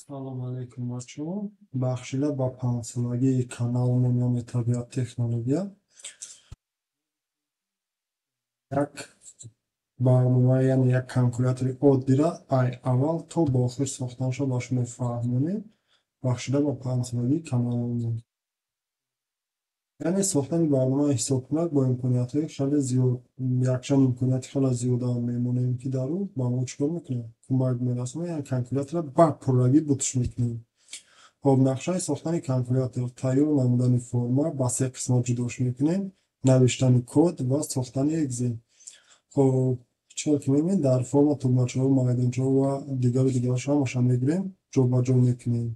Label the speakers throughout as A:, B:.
A: Салом алейкум, бачаҳо. Бахшида ба панҷсолагии каналмон, яъне Табиат Технология, як барнома, яъне як калкулятори оддира ай аввал то ба охир сохтанашро ба шумо фаҳмонем. Бахшида ба панҷсолагии каналмон. Яъне сохтани барномаи ҳисобкунак бо имкониятҳои хеле зиёд, якчанд имконияти хеле зиёдам мемонем, ки дар ӯ ба мо чӣ кор мекунад? Кӯмак мерасонад, яъне калкулятора ба пуррагӣ бутш мекунем. Хоб, нақшаи сохтани калкулятор: тайёр намудани форма, ба се қисмат ҷудош мекунем, навиштани код ва сохтани Excel. Хоб, чӣ кор ки мебинем, дар форма тугмачаҳо, майдончаҳо ва дигару дигарашро ҳамаша мегирем, ҷобаҷо мекунем.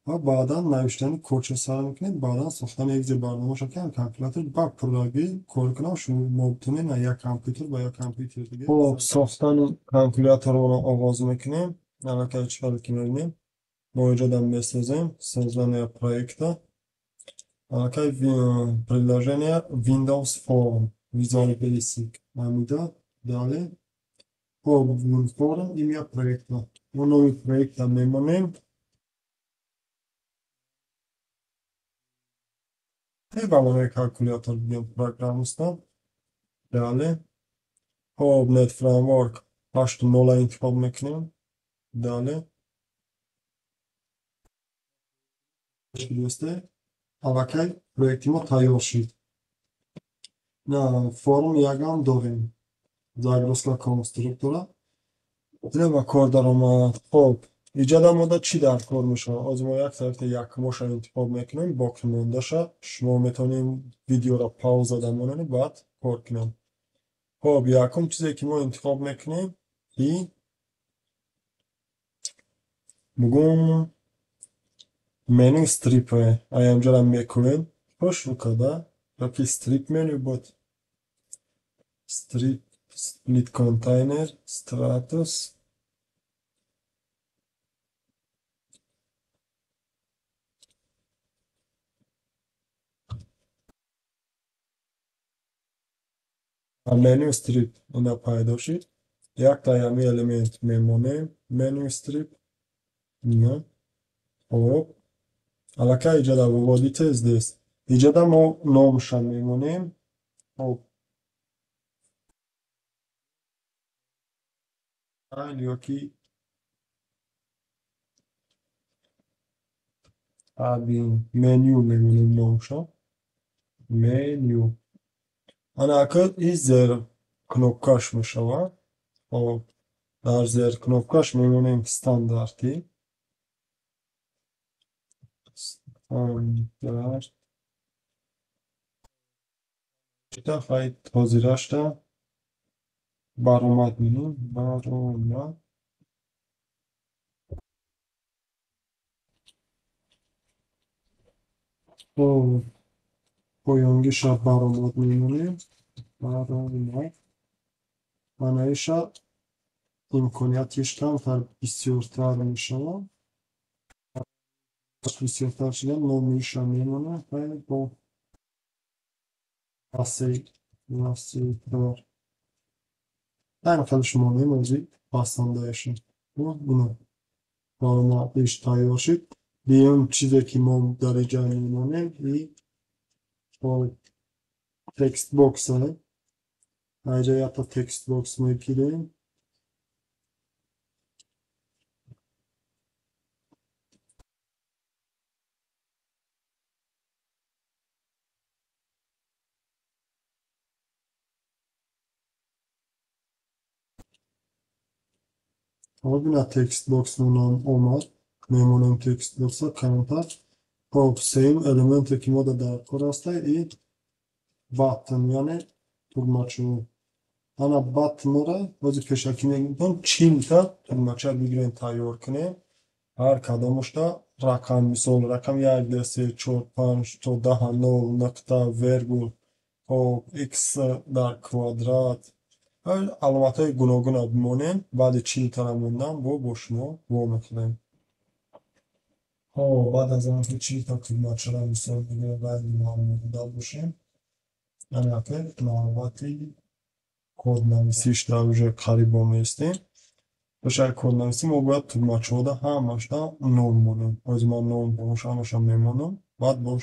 A: Ва баъдан навиштани кодшо сар мекунем, баъдан сохтани Excel барномаша, ки калкулятор ба пуррагӣ кор кунад, шумо метавонед аз як компютер ба як компютери дига. Хоб, сохтани калкуляторро оғоз мекунем. Аллакай чӣ кор ки мебинем, мо иҷодам месозем, создание проекта. Аллакай приложение Windows Form, Visual Basic ҳамида. Далее. Хоб, Form, имя проекта. Мо номи проекта мемонем. Барномаи калкулятор бигем программиста. Далее. Хоб, Net Framework 8.0 интихоб мекунем. Далее. Аллакай проекти мо тайёр шуд. На форм ягам дорем. Загрузка конструктора. Ина ба кор даромад. Хоб, иҷода мода чӣ дар кор мешавад? Ҳозир мо як тарафта якмоша интихоб мекунем, боқӣ мондаша шумо метавонед видеоро пауза дамонед, баъд кор кунед. Хоб, якум чизе ки мо интихоб мекунем, и бугум menu strip. Аямҷора мекунем. Хуш карда ёки strip menu буд. Strip split container status. Menu strip ина пайдо шуд. Якта ҳамин элемент мемонем. Menu strip. Ина. Хоб. Аллакай иҷода вводите здесь. Иҷода мо номша мемонем. Хоб. Файл ёки админ меню мемонем номша. Меню. Ана акр и зер кнопкаш мешавад. Хоб, дар зер кнопкаш мемонем стандарти. Стандарт. Хай ҳозирашта баромад менем. Баромад. Хоб, поёнгиша баромад мемонем. Баромад. Манаиша имкониятиш камтар бисёртар мешавад. Бисёртар шуда номиша мемонад. Хай бо васеътар. Ҳамин хеле шумо мемозид пасандаеша. Ина баромадиш тайёр шуд. Дуюм чизе ки мо дар инҷа мемонем и textbox. Инҷа якта textbox мегирем. Хоб, ина textbox монам омад. Мемонем textbox-а камтар. Хоб, сеюм элементе ки мо дар кор аста и button, яъне тугмача. Ана button-ро ҳозир пешакӣ мегӯям, чилта тугмача бигирем, тайёр кунем. Ҳар кадомашда рақам, мисол рақам 1, 2, 3, 4, 5 то 10, 0, нуқта, вергул, хоб, x дар квадрат. Аломатҳои гуногунро бимонем. Баъди чилтара мондан бо шумо вомехӯрем. Хоб, баъд аз он ки чилта тугмачаро мисол мегирем, ранги маъмулида бошем. Ана навбати коднависиш дар уже қариб оместем. Пеш аз коднависӣ мо бояд тугмачаҳода ҳамашда ном монем. Ҳозир ман ном ҳамаша мемонам, баъд бош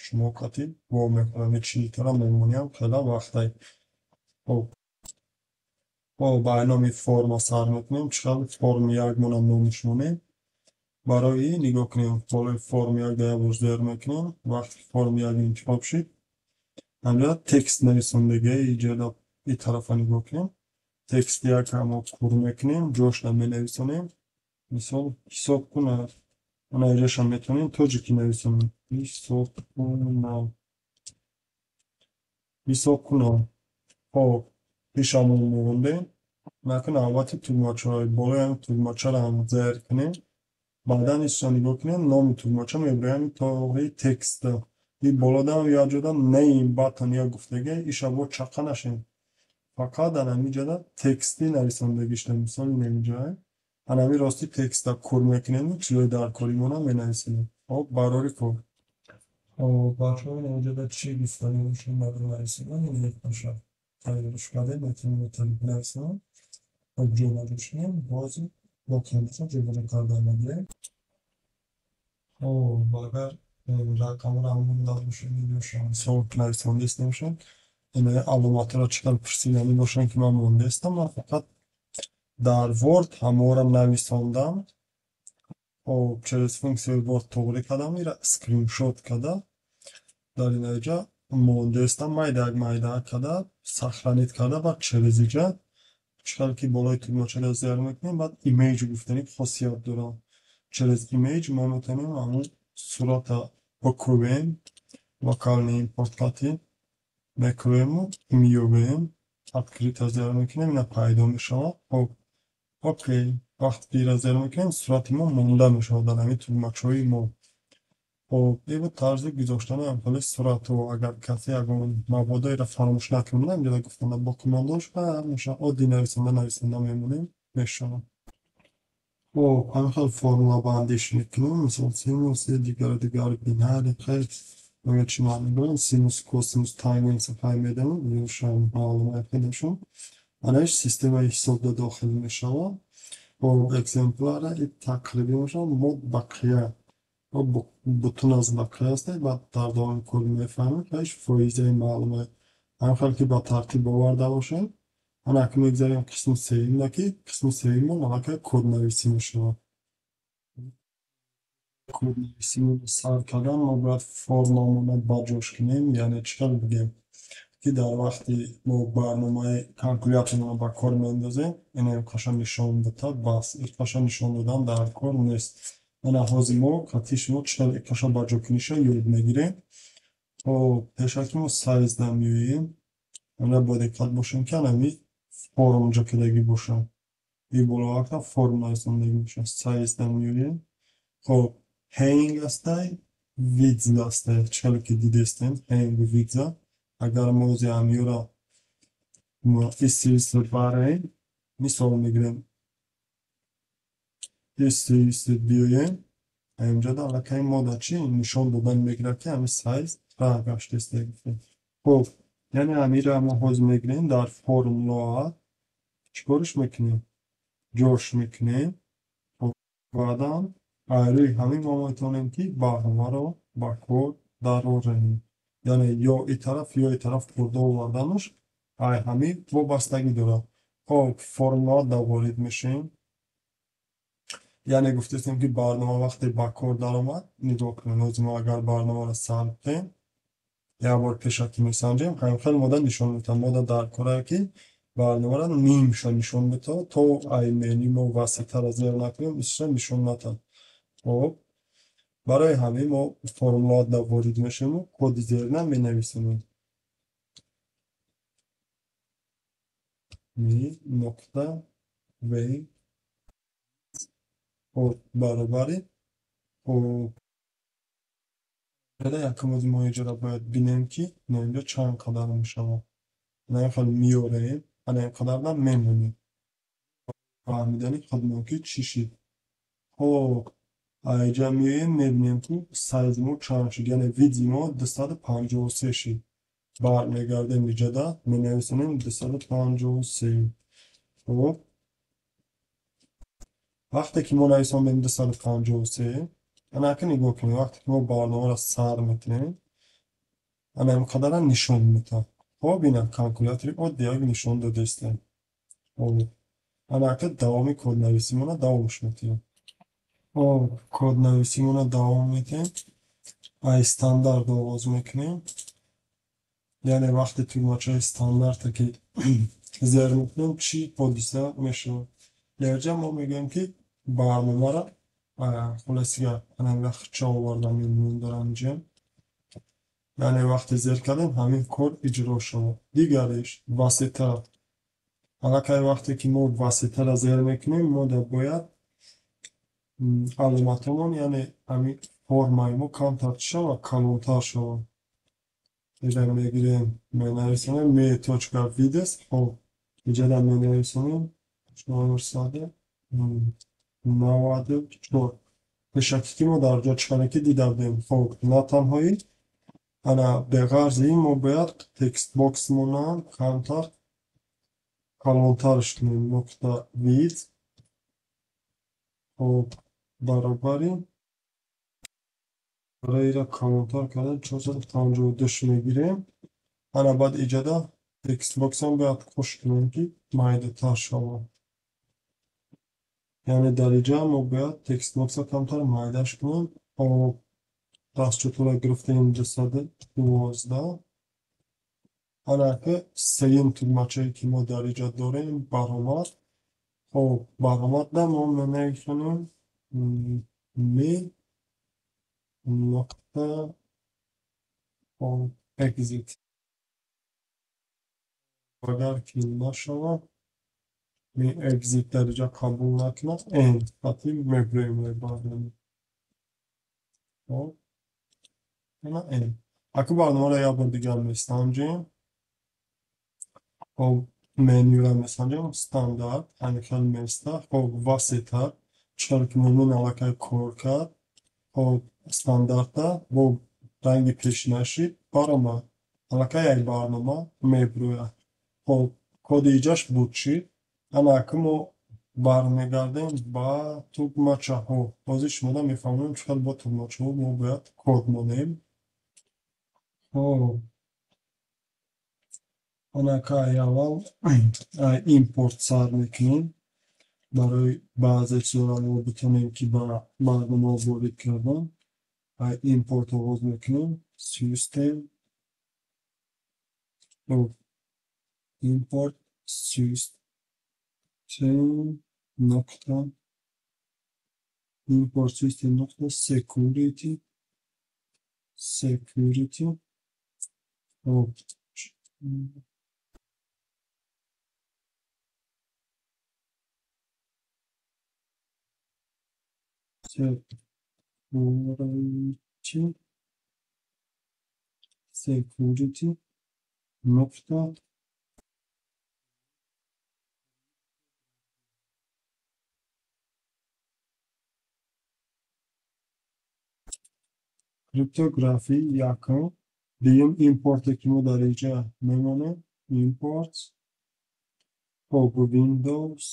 A: шумо қатъи во мекунам. Читара мемонем, хела вақтай. Хоб. Хоб, ба номи форма сар мекунем. Чӣ хел форми як мона номиш монем. Барои нигоҳ кунем, болои форми як да як бор зер мекунем. Вақте ки форми як интихоб шид, ҳамҷода текст нависондагия иҷода и тарафа нигоҳ кунем. Текст як ҳамо пур мекунем, ҷошда менависонем. Мисол, ҳисоб кунад. Ана иҷоша метавонем тоҷикӣ нависонем. Ҳисоб кунад. Ҳисоб кунад. Хоб, пешамон мондем. Накун навбати тугмачаҳои болои ҳамин тугмачаро ҳам зер кунем. Баъдан исша нигоҳ кунем, номи тугмача мебироям тоғи текст. И болода як ҷода name button як гуфтагия, иша бо чақа нашем. Фақат дар ҳамин ҷода тексти нависондагишта, мисол инамиҷоя. Ҳамин рости текста кур мекунем, чизои даркоримона менависем. Хоб, барори кор. Хоб, бачаҳо, инамиҷода чӣ гуфтанӣ бошем барои нависидан, ин якбоша тайёрш кардем, метавонем бинависем. Хоб, ҷобаҷо шунем, боз боқимондаша ҷобаҷо кардан мегирем. Хоб, агар рақамро ҳамон бошем, мисол нависондаист набошем, ин аломатҳоро чӣ қадр пурсиданӣ бошанд, ки ман мондаистам, ман фақат дар Word ҳамаро нависондам. Хоб, через функсияи Word тоғрӣ кардам, ира скриншот карда, дар инаҷа мондаистам, майда майда карда, сохранить карда, баъд через иҷа чӣ қадр ки болои тугмачаро зер мекунем, баъд image гуфтани хосият дорад. Через image мо метавонем ҳамон сурата бикӯбем, локальный импорт қатӣ мекӯбему меёбем, открыть зер мекунем, ина пайдо мешавад. Хоб, окей, вақте ки ира зер мекунем, сурати мо монда мешавад дар ҳамин тугмачаҳои мо. Хоб, ин буд тарзи гузоштани ҳамхели суратҳо. Агар касе ягон мабодоеро фаромӯш накунад, инҷода гуфтанда боқимондааш ҳамеша оддӣ нависонда нависонда мемонем, мешавад. Хоб, ҳамин хел формулабандиш мекунем, мисол синус, дигару дигар бинари хел оё чӣ маъно дорад? Синус, косинус, тангенс пай медонем, ёшам маълумот хелешон. Анаиш системаи ҳисобда дохил мешавад. Хоб, экземпляра и тақрибӣ мешавад, мод бақия. Бутун аз бақия аст, баъд дар давоми кор мефаҳмем, ҳеҷ фоизаи маълуме. Ҳамин хел ки ба тартиб оварда бошем, ана акнун мегзарем қисми сеюмда, ки қисми сеюмон аллакай коднависӣ мешавад. Коднависимонро сар кардан мо бояд формамонро ба ҷош кунем, яъне чӣ хел бигем, ки дар вақти мо барномаи калкуляторро ба кор меандозем, ина қаша нишон дита, бас қаша нишон додан дар кор нест. Ана ҳозир мо қатъи шумо чӣ хел қаша ба ҷо куниша ёд мегирем. Хоб, пешаки мо size-да меоем. Ана бо диққат бошем, ки анами форм ҷо кардагӣ бошад. И боловақта форм нависондагӣ бошад. Size-да меоем. Хоб, height астай, width астай. Чӣ хеле ки дидестем, height width. Агар мо ози ҳамиёро иси барем, мисол мегирем, иси иси биёем, ҳаминҷода аллакай мода чӣ нишон додан мегирад, ки ҳамин size раҳ гаштааст. Хоб, яъне ҳаминро мо ҳозир мегирем, дар формула чӣ кориш мекунем? Ҷош мекунем. Хоб, баъдан рӯи ҳамин мо метавонем, ки барномаро ба кор дарорем. Яъне ё и тараф, ё и тараф бурда оварданаш ай ҳамин вобастагӣ дорад. Хоб, формула ворид мешавем. Яъне гуфтастем, ки барнома вақте ба кор даромад, нигоҳ кунем, ҳозир мо агар барномаро сар кунем, як бор пешакӣ месанҷем, ҳамин хел мода нишон медиҳад. Мода дар корае, ки барномаро нимша нишон медиҳад, то ай меню мо васеътара зер накунем, исша нишон надиҳад. Хоб, барои ҳамин мо формулада ворид мешавему коди зерина менависем. Ми нуқта в хоб баробари. Хоб, якум ози мо иҷора бояд бинем, ки инҷо чанд қадар мешавад. Ана ин хел меорем, ана ин қадарда мемонем. Фаҳмидани худмон, ки чӣ шид. Хоб, инҷа меоем, мебинем, ки size мо чанд шуд, яъне width мо 253 шуд. Бармегардем иҷода, менависонем 253. Хоб. Вақте ки мо нависондем 253, ана ака нигоҳ кунед, вақте ки мо барномаро сар мекунем, ана ин қадара нишон медиҳад. Хоб, ина калкулятори оддияк нишон додаистем. Хоб, ана ака давоми коднависимона давомш медиҳем. Хоб, коднависимона давом медиҳем. Ай стандарт оғоз мекунем. Яъне вақте тугмачаи стандарте ки зер мекунем, чӣ ҳодиса мешавад? Дар мо мегӯем, ки барномаро хулосига ана вақт оварда мемонем дар анҷом. Яъне вақте зер кардем, ҳамин кор иҷро шавад. Дигариш васита. Аллакай вақте ки мо васитаро зер мекунем, мо бояд аломатҳомон, яъне ҳамин формаи мо камтар чӣ шавад? Калонтар шавад. Инҷа мегирем, менависонем me точка width. Хоб, инҷа менависонем 494. Пешакӣ ки мо дар ҷо чӣ ки дида будем. Хоб, на танҳои ана беғарзи ин мо бояд textbox-монам камтар калонтарш кунем. Нуқта width, хоб, баробари барои ира калонтар кардан 452 мегирем. Ана баъд иҷода textbox-ам бояд қуш кунем, ки майдатар шавад. Яъне дар инҷа мо бояд textbox-а камтар майдаш кунем. Хоб, дастчотҳоро гирифтем 212. Ана ки сеюм тугмачае ки мо дар инҷа дорем, баромад. Хоб, баромадда мо менависонем me нуқта exit. Агар ки нашавад, me exit дар инҷа қабул накунад, end хати мебурем барнома. Хоб, ана end. Аку барномаро як бор дигар месанҷем. Хоб, менюро месанҷем, стандарт ҳамин хел места. Хоб, васитар чӣ ки мемон аллакай кор кард. Хоб, стандарта бо ранги пешинашид баромад. Аллакай як барнома мебурӯяд. Хоб, коди иҷаш буд чӣ? Ана аку мо бармегардем ба тугмачаҳо. Ҳозир шумода мефаҳмонем, чӣ хел бо тугмачаҳо мо бояд код монем. Хоб, ана ака аввал импорт сар мекунем. Барои баъзе чизҳоро мо битонем, ки ба барнома ворид кардан, импорт оғоз мекунем. System, import system нуқта import system нуқта security security. Хоб, security security нуқта криптографӣ якум. Дуюм импорте ки мо дар инҷа мемонем, импорт, хоб, Windows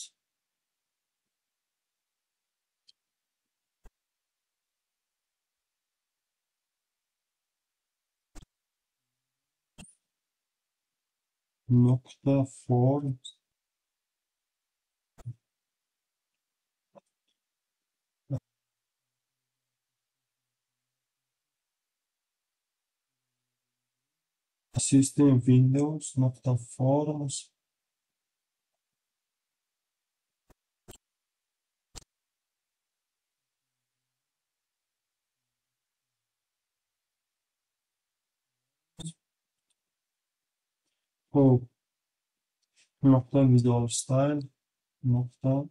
A: нуқта forms System Windows нуқта forms хоб, нуқта visual style нуқта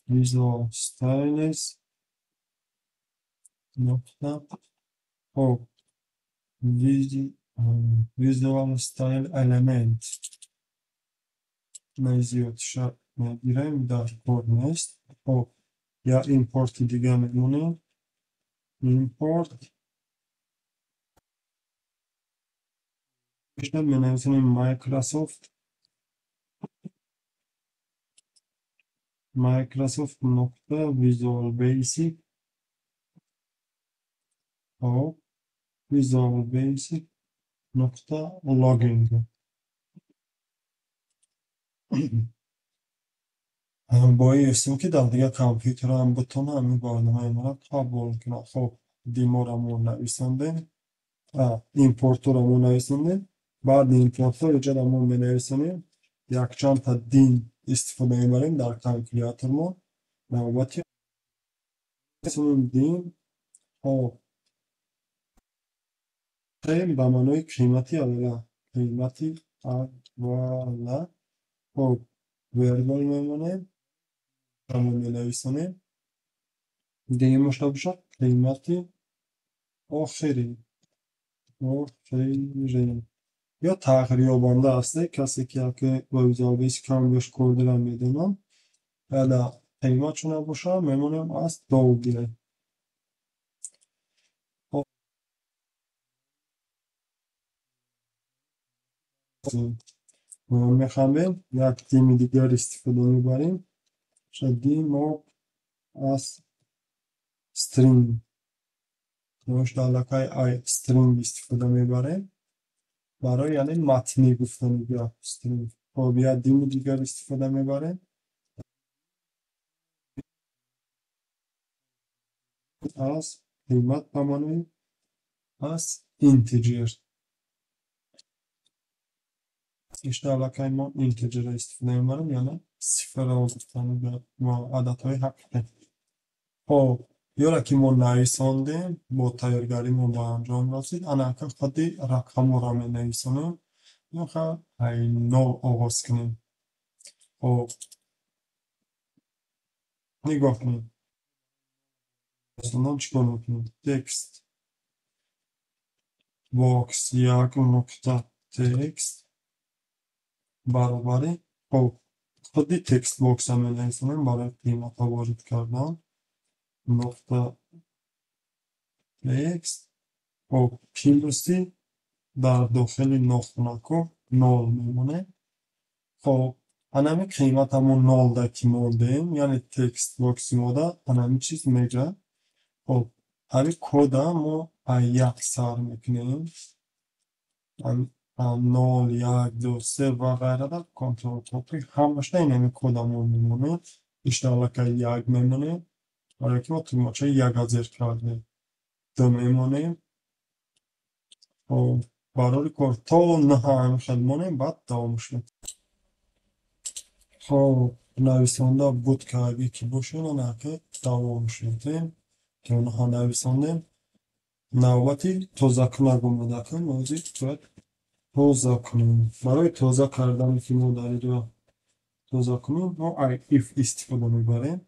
A: visual styles нуқта, хоб, visual style element зиёдша мегирем, дар кор нест. Хоб, я импорти дига мемонем, импорт менависонем Microsoft Microsoft нуқта Visual Basic. Хоб, Visual Basic нуқта Logging. Бо ин ҳастем, ки дар дигар компютерам битонам ҳамин барномаи маро қабул кунад. Хоб, dim ора мо нависондем, import ро мо нависондем. Баъди import ҳо иҷода мо менависонем, якчандта dim истифода мебарем дар калькулятормон. Навбати dim, хоб, ба маънои қимати аввала, қимати аввала. Хоб, вергул мемонем, мо менависонем. Дуюмаш бошад қимати охирин, охирин ё тағйирёбанда аст. Касе ки бо Visual Basic кам беш кор дорад, медонам. Ала қиматшо набошад, мемонем аз долгие. Мехоҳем як dim и дигар истифода мебарем. Dim as string. Аллакай string истифода мебарем барои, яъне, матнӣ гуфтани гап string. Хоб, як dim и дигар истифода мебарем аз қимат ба маънои аз integer. Ишта аллакай мо integer истифода мебарем, яъне сифрро гуфтани гап, ададҳои ҳақиқӣ. Хоб, ёре ки мо нависондем, бо тайёргаримон ба анҷом расид. Ана акнун худи рақамҳоро менависонем. Мехоҳем нол оғоз кунем. Хоб, нигоҳ кунед. Чӣ кор мекунем? Text box як нуқта text баробари, хоб, худи text box а менависонем барои қиматҳо ворид кардан, нуқта text, хоб, плюси дар дохили нохунакҳо нол мемонем. Хоб, анами қимат ҳамон нолда ки мондем, яъне text box и мода анами чиз меҷад. Хоб, ҳамин кода мо як сар мекунем. Нол, як, ду, се ва ғайра дар Ctrl copy ҳамашда инами кода мо мемонем. Ишта аллакай як мемонем, барое ки мо тугмачаи яка зер кардем. Ду мемонем. Хоб, барори кор то наҳа ҳамин хел монем, баъд давомаш медиҳем. Хоб, нависонда буд кардӣ ки бошад, анака давомаш медиҳем. То наҳа нависондем. Навбати тозакунак омада, акнун ҳозир бояд тоза кунем. Барои тоза кардане ки мо дар инҷо тоза кунем, мо if истифода мебарем.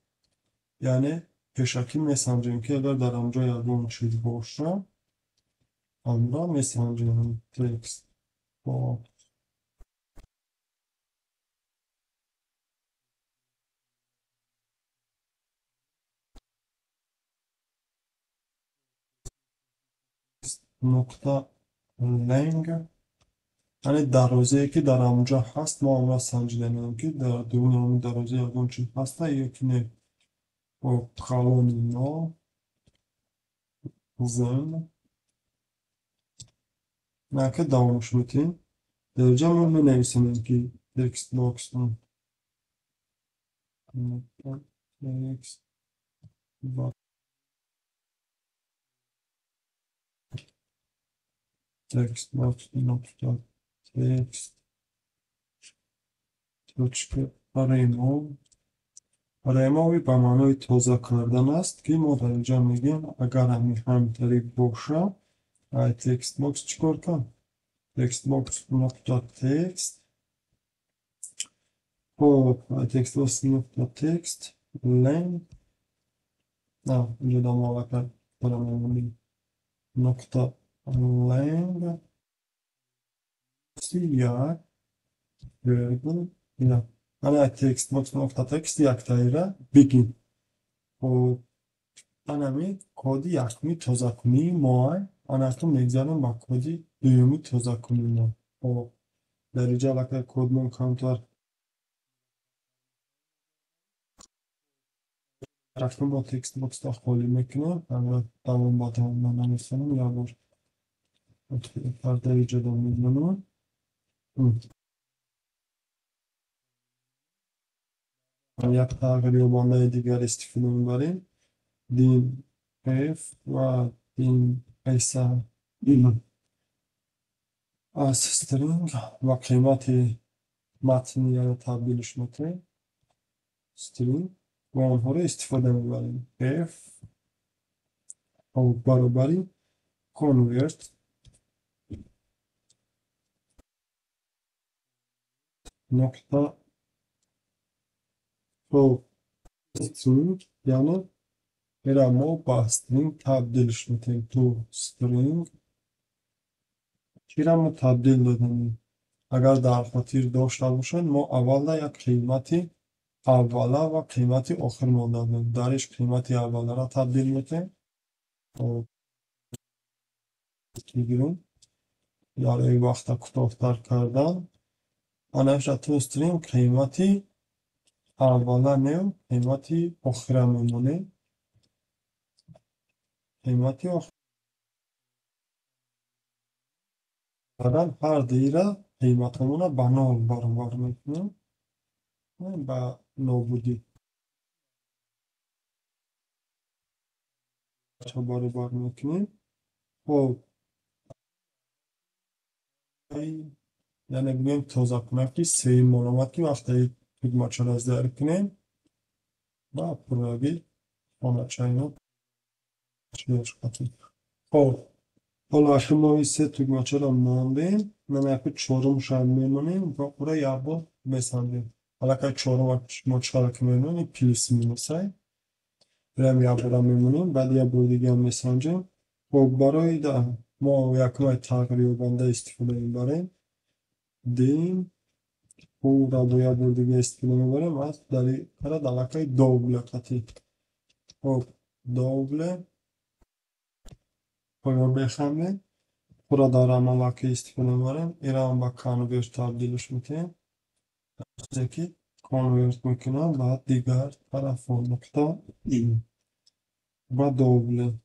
A: Яъне пешакӣ месанҷем, ки агар дар онҷо ягон чиз бошад, ҳамро месанҷем. Text box нуқта length, яъне дарозае ки дар онҷо ҳаст, мо онро санҷида меоем, ки дар дуруни ҳамин дароза ягон чиз ҳаста ё ки не. Хоб, калони нол then нака давомаш медиҳем. Дар инҷа мо менависонем, ки text box text text box нуқта text точка remove. Remove ба маънои тоза кардан аст, ки мо дар инҷа мегӯем, агар ҳамин ҳамтари бошад, ай text box чӣ кор кун? Text box нуқта text, хоб, text box нуқта text length, на, инҷо мо аллакай мемонем, нуқта length як вергул ина, ана text box нуқта text яктаира бигин. Хоб, анами коди якуми тозакунии мо. Ана акнун мегзарем ба коди дуюми тозакунии мо. Хоб, дар инҷа аллакай кодмон камтар. Рафтем бо text box холӣ мекунем. Давом ба давом ман намехонам, як бор пардаи ҷудо мемонам. Як тағйирёбандаи дигар истифода мебарем. Dim f ва dim s аз string ва қимати матни, яъне табдилш мекунем string ва онҳоро истифода мебарем. F баробари convert нуқта to string, яъне ира мо ба string табдилш метаҳем. To string чиро мо табдил додем? Агар дар хотир дошта бошед, мо аввалда як қимати аввала ва қимати охир монда будем. Дар иш қимати авваларо табдил метаҳем. Мегирем барои вақта кӯтоҳтар кардан. Анаша to string қимати аввала не, қимати охира мемонем. Қимати охир баъдан ҳар дуира қиматҳомонро ба нол баробар мекунем, ба нобудӣ баробар мекунем. Хоб, яъне бигӯем тозакунаки сеюм омад, ки вақте тугмачаро зер кунем ба пуррагӣ хоначаино. Хоб, ҳоло акнун мо ин се тугмачаро мондем, яку чорумшам мемонем ва ӯро як бор месанҷем. Аллакай чорум мо чӣ ки мемонем, плюс минусай. Ирам як бора мемонем, баъд як бори дигаам месанҷем. Хоб, барои мо якумай тағйирёбанда истифода мебарем. Dim ӯро бо як бори дига истифода мебарем аз дар карад аллакай double қатӣ. Хоб, double поён механдем. Ӯро дар амалака истифода мебарем. Ирам ба convert табдилш мекунем. Чизе ки convert мекунам ба дигар тарафҳо нуқта ба double.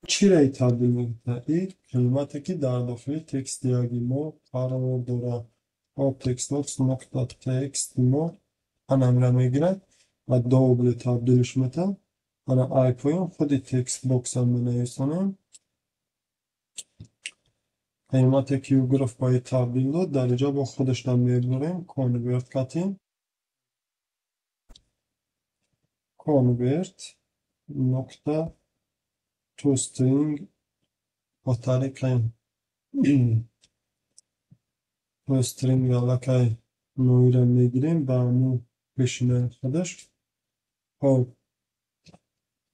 A: Чиро табдил мекунад? Ин қимате ки дар дохили text яги мо қарор дорад. Хоб, textbox нуқта text мо анамира мегирад ва double табдилш метаҳад. Ана ай поён худи textbox-ро менависонем. Қимате ки ӯ гирифт ба ин табдил дод, дар инҷо бо худашро мебурем. Convert катем. Convert нуқта to string бо тариқи to string аллакай ноиро мегирем ба ҳамун пешинаи худаш. Хоб,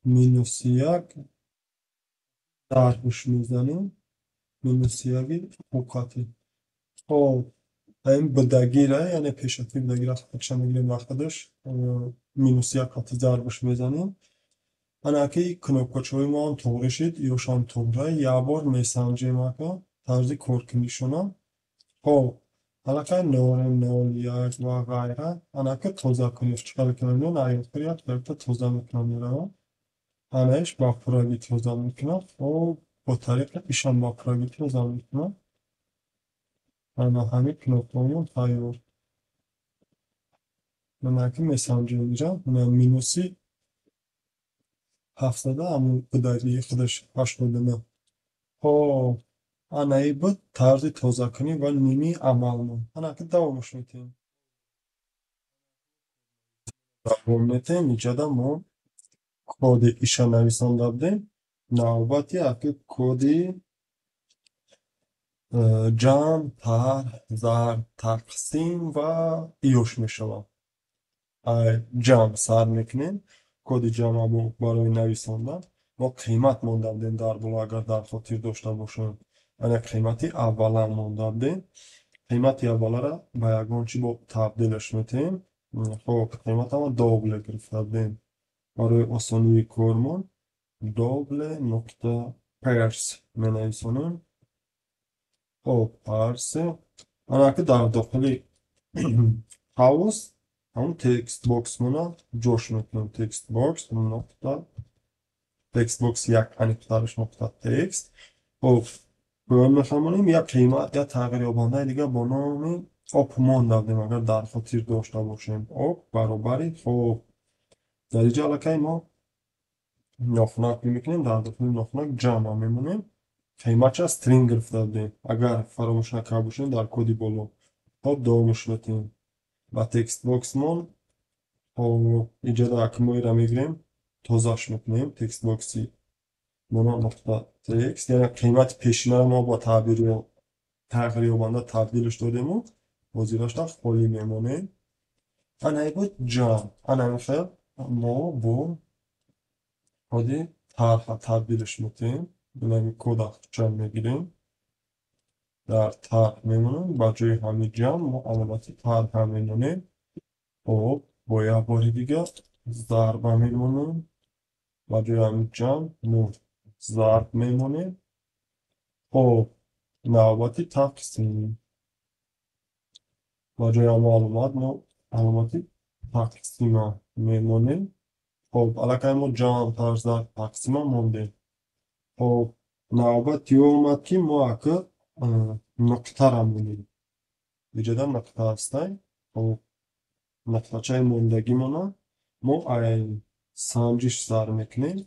A: минуси як дарҳуш мезанем. Минуси яки ҳуқати. Хоб, ин будагира, яъне пешакӣ будагира худша мегирем ба худаш, минуси як қати зарбаш мезанем. Анаки кнопкачаҳои мо ҳам тоғрӣ шид, ёшам тоғра. Як бор месанҷем ака тарзи коркунишона. Хоб, аллакай нол, нол, як ва ғайра. Анаки тозакуниш чӣ қадр ки мебинед, ай охир як якта тоза мекунам меравам. Анаиш ба пуррагӣ тоза мекунам. Хоб, бо тариқи ишам ба пуррагӣ тоза мекунам. Ана ҳамин кнопкаҳомон тайёр. Анаки месанҷем инҷа минуси ҳафтсада ҳамун будагии худаш 89. Хоб, ана ин буд тарзи тозакунӣ ва ними амалмон. Анаки давомаш метиҳем. Давом метиҳем. Инҷода мо коди иша нависонда будем. Навбати аки коди ҷамъ, тарҳ, зарб, тақсим ва иёш мешавад. Ҷамъ сар мекунем. Коди ҷамъ барои нависондан мо қимат монда будем дар боло, агар дар хотир дошта бошем. Яъне қимати аввала монда будем. Қимати авваларо ба ягон чӣ бо табдилаш метиҳем. Хоб, қиматамо double гирифта будем. Барои осонии кормон double нуқта parse менависонем. Хоб, parse. Анаки дар дохили қавс Ҳамон text box мона ҷош мекунем. Text box нуқта text box як аниқтараш нуқта text. Хоб, поён мефаҳмонем, як қимат, як тағйирёбандаи дига бо номи op монда будем, агар дар хотир дошта бошем. Op баробари, хоб, дар инҷа аллакай мо нохунак мекунем, дар дохили нохунак ҷамъ мемонем. Қиматша string гирифта будем, агар фаромӯш накарда бошем дар коди боло. Хоб, давомаш метиҳем. Ба text box мон, хоб, инҷа мо инро мегирем, тозаш мекунем, text box и мона нуқта text, яъне қимати пешинаро мо бо тағйирёбанда табдилш додему ҳозирашда холӣ мемонем. Ана буд ҷамъ. Ана хел мо бо коди тарҳа табдилш метиҳем. Инами кода ҷамъ мегирем, дар тарҳ мемонем, ба ҷои ҳамин ҷамъ мо аломати тарҳа мемонем. Хоб, бо як бори дигар зарба мемонем, ба ҷои ҳамин ҷамъ мо зарб мемонем. Хоб, навбати тақсим, ба ҷои ҳамон аломат мо аломати тақсима мемонем. Хоб, аллакай мо ҷамъ, тарз, зарб, тақсима мондем. Хоб, навбати омад, ки мо ака нуқтара монем. Иҷода нуқта ҳастай. Хоб, нуқтачаи мондагимона мо ай санҷиш сар мекунем,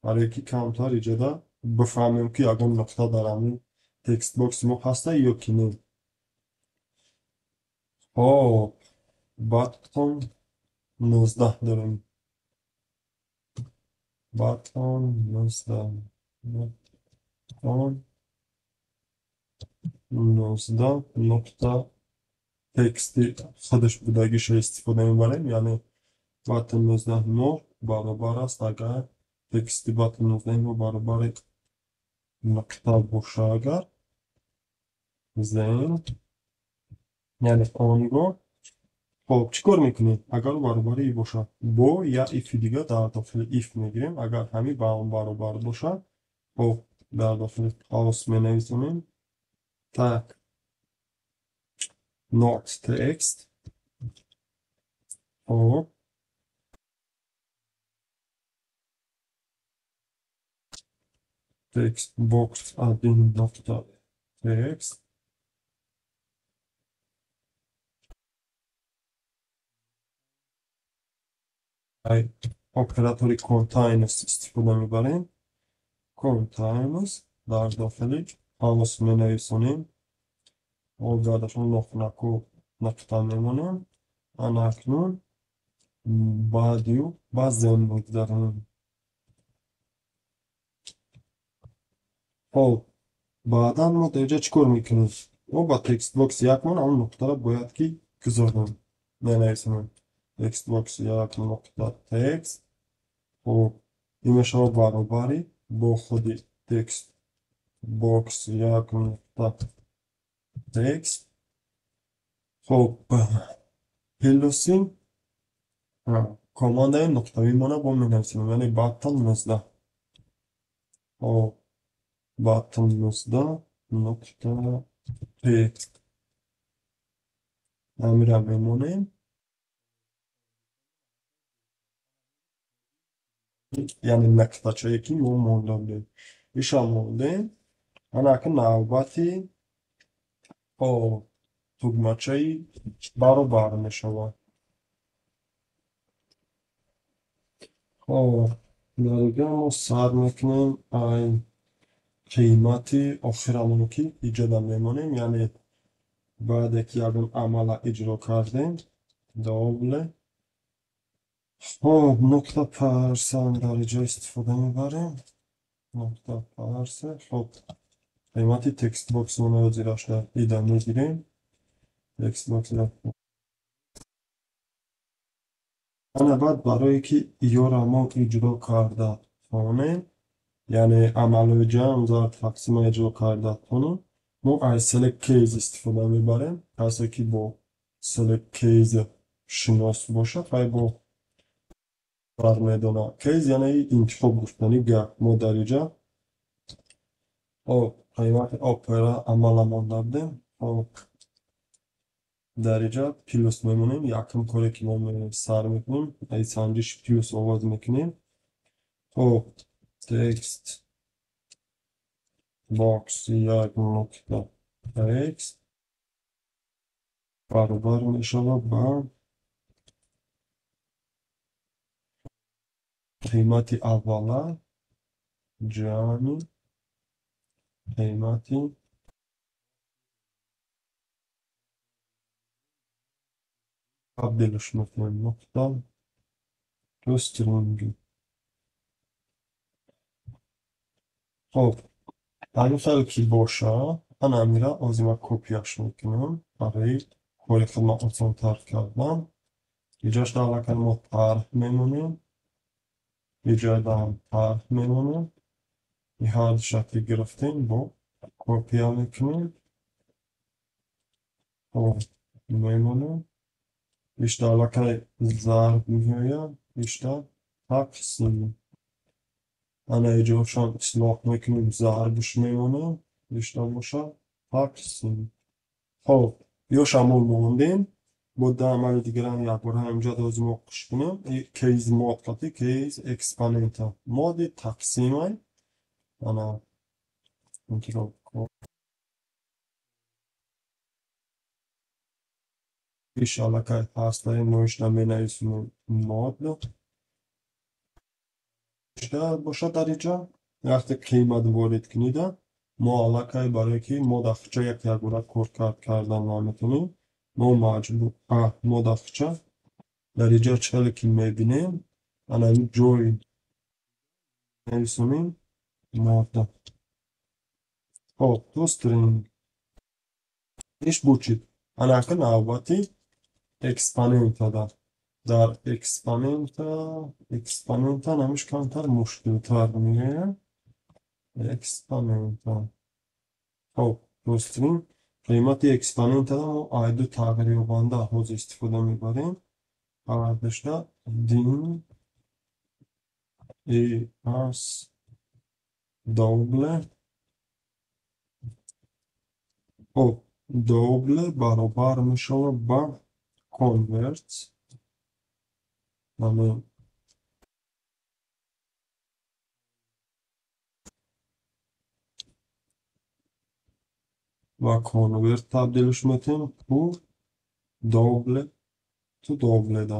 A: барое ки камтар иҷода бифаҳмем, ки ягон нуқта дар ҳамин text box и мо ҳастай ё ки не. Хоб, button 19 дорем. Button 19, button 19 нуқта text и худаш будагиша истифода мебарем, яъне button 19 мо баробар аст, агар text и button 19 мо баробари нуқта боша, агар then, яъне он гоҳ. Хоб, чӣ кор мекунем? Агар баробари и бошад, бо як if и дига дар дохили if мегирем, агар ҳамин ба он баробар бошад, хоб, дар дохили қавс менависонем. Так, not text. Хоб, text box один нуқта text ай оператори contains истифода мебарем. Contains дар дохили қавс менависонем. Хоб, дар дохили нохунаку нуқта мемонем. Ана акнун баъдию ба then мегузаронем. Хоб, баъдан мо дар инҷа чӣ кор мекунем? Мо ба text box якмон ҳамон нуқтаро бояд ки гузорем, менависонем. Text box як нуқта text. Хоб, ин мешавад баробари бо худи text box як нуқта text. Хоб, плюси командаи нуқтавӣ мона бо менависем, яъне button 19. Хоб, button 19 нуқта text ҳамира мемонем. Яъне нуқтачае ки мо монда будем, иша мондем. Ана акн навбати, хоб, тугмачаи баробар мешавад. Хоб, дар инҷа мо сар мекунем ай қимати охирамон, ки иҷода мемонем, яъне баъде ки ягон амала иҷро кардем, double. Хоб, нуқта parse дар инҷо истифода мебарем. Нуқта parse. Хоб, қимати text box моно ҳозирашда ида мегирем. Text box. Ана баъд барое ки ёра мо иҷро карда тонем, яъне амалҳои ҷамъ, зарб, тақсима иҷро карда тонем, мо аз select case истифода мебарем. Касе ки бо select case шинос бошад, вай бо бармедонад. Case яъне интихоб гуфтани гап. Мо дар инҷа, хоб, қимати опера амала монда будем. Хоб, Дар инҷа плюс мемонем. Якум коре ки мо сар мекунем, ай санҷиш плюс оғоз мекунем. Хоб, text box як нуқта text баробар мешавад ба қимати аввала ҷамъи қимати табдилш мекунем нуқта toString. Хоб, ҳамин хеле ки боша, ана амира ҳозир ман копияш мекунам барои кори худро осонтар кардан. Иҷош аллакай мо тарҳ мемонем, иҷодаам тарҳ мемонем. Ҳар шакли гирифтем бо копия мекунем. Хоб, мемонем. Ишта аллакай зарб меояд, ишта тақсим. Ана иҷошам ислоҳ мекунем, зарбш мемонем, ишта боша тақсим. Хоб, ёша мо мондем. Бо да амали дигарам якбора ҳаминҷо ҳозир мо қиш кунем. Case mod қати case экспонента. Моди тақсимай. Ана интихоб иш аллакай ҳастаи мо ишта менависем мод. Ишта бошад дар инҷа вақте қимат ворид кунида, мо аллакай барое ки мо дафча як якбора кор кардан наметавонем, мо маҷбур мо дафча дар инҷа чиқаре ки мебинем, ана ин ҷой нависонем модда. Хоб, toString иш буд чид. Ана ака навбати экспонентада. Дар экспонента намиш камтар мушкилтар меояд. Экспонента. Хоб, toString қимати экспонентада мо ай ду тағйирёбанда ҳозир истифода мебарем. Ҳардушта dim as double. Хоб, double баробар мешавад ба convert ҳамин ва convert табдилш метем to double, to double да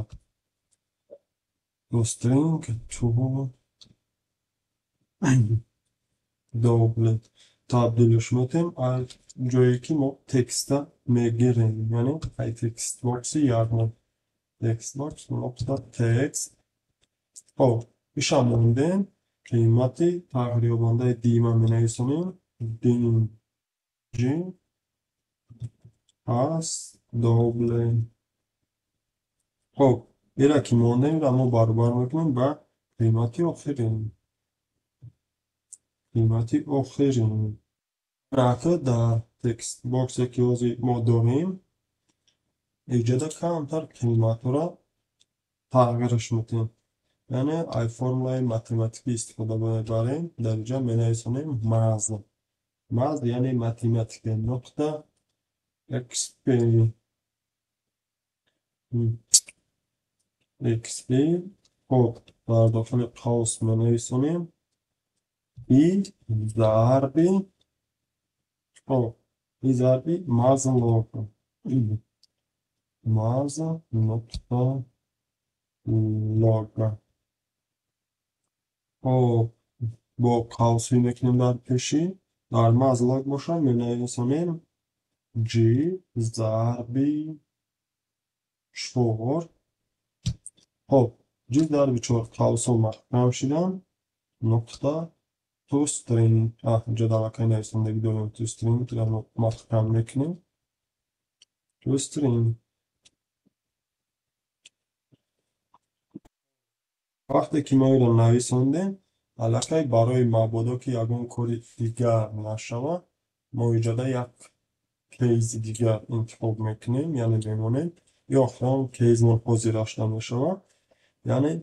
A: toString to double табдилш метем аз ҷое ки мо текста мегирем, яъне ай text box-и ягон text box нуқта text. Хоб, иша мондем, қимати тағйирёбандаи дима менависонем dim g as double. Хоб, ира ки мондем, ира мо баробар мекунем ба қимати охирин. Қимати охирин. Рака дар text box-е ки ҳозир мо дорем, иҷода камтар қиматҳоро тағйирш медиҳем. Яъне ай формулаи математикӣ истифода мебарем. Дар инҷа менависонем маз. Маз яъне математика нуқта xp xp. Хоб, дар дохили қавс менависонем и зарби, хоб, и зарби маз лог. Маз нуқта лог. Хоб, бо қавсӣ мекунем дар пеши. Дар маз лог бошад менависонем g зарби 4. Хоб, g зарби 4 қавсҳо маҳкам шуданд. Нуқта toString. Инҷо дар аллакай нависондагӣ дорем toString, маҳкам мекунем. toString. Вақте ки мо инро нависондем, аллакай барои мабодо ки ягон кори дигар нашавад, мо иҷода як кейси дигар интихоб мекунем, яъне мемонем. Ё охирон кейсмон ҳозир рашта мешавад, яъне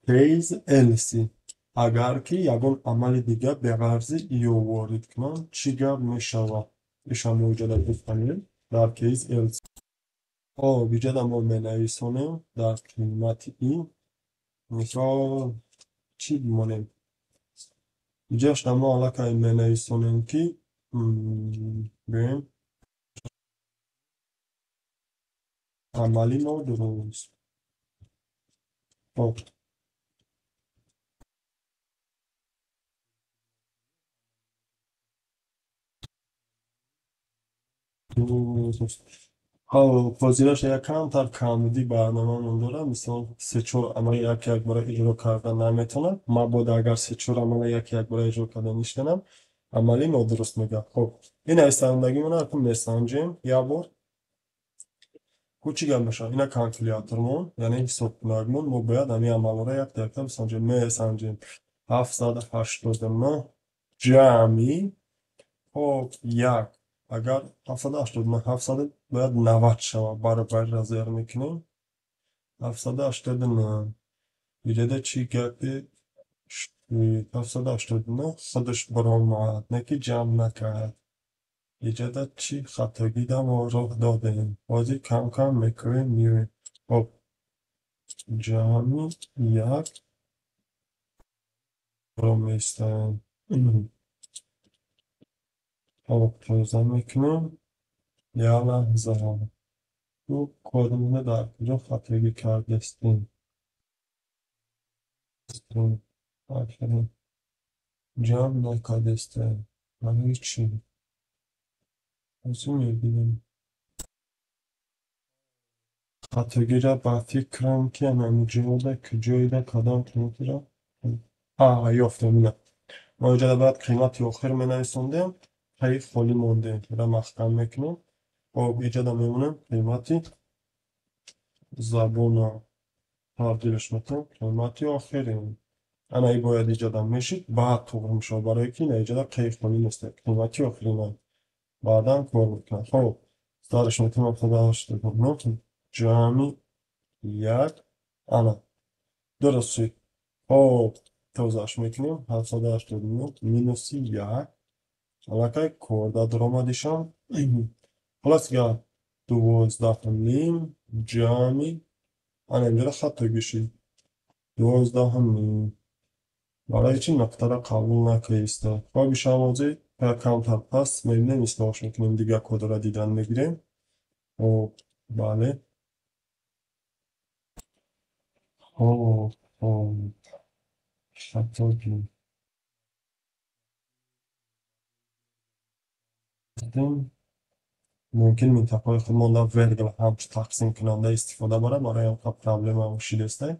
A: case else. Агар ки ягон амали дигар беғарзи ё ворид кунам, чӣ гап мешавад? Иша мо иҷода гуфтанем дар case else. Хоб, иҷода мо менависонем дар қимати ин. Мисол, чӣ бимонем? Иҷошта мо аллакай менависонем, ки бигӯем амали нодуруст. Хоб. Хоб, ҳозираша як камтар камбудӣ барномамон дорад. Мисол, се-чор амали як якбора иҷро карда наметавонад. Мабодо агар се-чор амали як якбора иҷро карда нишанам, амали нодуруст мегӯяд. Хоб, ин нависандагимона акнун месанҷем як бор. Ку чӣ гап мешавад? Ина калкулятормон, яъне ҳисобкунакмон, мо бояд ҳамин амалҳоро якта якта бисанҷем. Месанҷем 789 ҷамъи, хоб, як. Агар 789, ҳафтсад бояд 90 шавад, баробарро зер мекунем. 789. Иҷода чӣ гапе шуд? 789 худаш баромад, не ки ҷамъ накард. Иҷода чӣ хатогӣ да мо роҳ додем? Ҳозир кам-кам мекунем, меоем. Хоб, ҷамъи як ро меистаем. Хоб, тоза мекунем. Як лаҳза. Ку кодмона дар куҷо хатогӣ кардастем? Афарин. Ҷамъ накардастем. Барои чӣ? Ҳозир мебинем. Хатогиро ба фикрам, ки ҳаминҷода куҷоида кадом қиматиро ёфтем. Ина. Мо иҷода бояд қимати охир менависондем, таи холӣ мондем. Ира маҳкам мекунем. Хоб, иҷода мемонем қимати забонро табдилш мекунем. Қимати охирин. Ана и бояд иҷода мешид, баъд туғри мешавад, барое ки ина иҷода қаи холӣ нест. Қимати охирина. Баъдан кор мекунад. Хоб, дарш мекунем 789 ҷамъи як. Ана. Дуруст шуд. Хоб, тозааш мекунем. 789 минуси як. Аллакай корда даромадишам. Холас гап 12.5 ҷамъи, ана инҷода хатогӣ шуд. 12.5. Барои чӣ нуқтаро қабул накардиста? Хоб, ишам ҳозир камтар пас мебинем, ислоҳш мекунем, дигар кодро дидан мегирем. Хоб, бале. Хоб, хоб. Хатогӣ. Мумкин минтақаҳои худмон вергул ҳамчун тақсимкунанда истифода барад, барои ҳам проблема шидастай.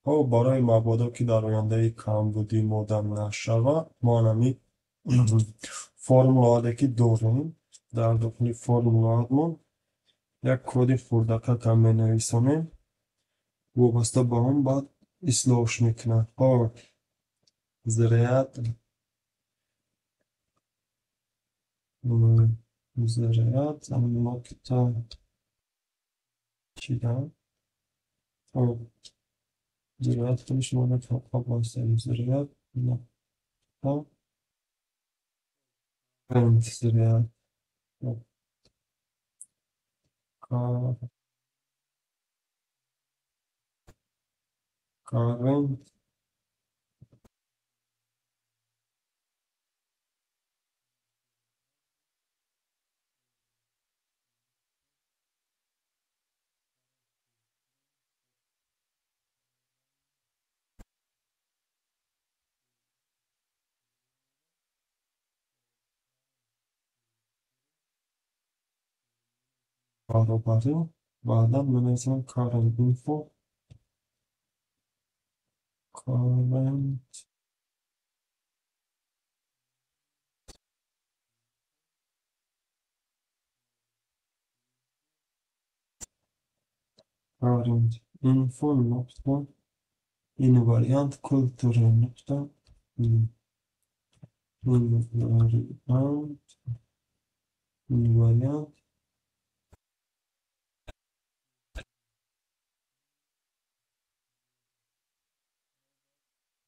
A: Хоб, барои мабодо ки дар ояндаи камбудӣ мода нашавад, мо анами формулаҳое ки дорем, дар дохили формулаҳамон як коди хурдакакам менависонем, вобаста ба он баъд ислоҳш мекунад. Хоб, заряд, заряд нуқта чида. Хоб, заряд худаш мода қабл заряд нуқта заряд current баробарӣ, баъдан менависем current info current current info нуқта invariant culture нуқта invariant invariant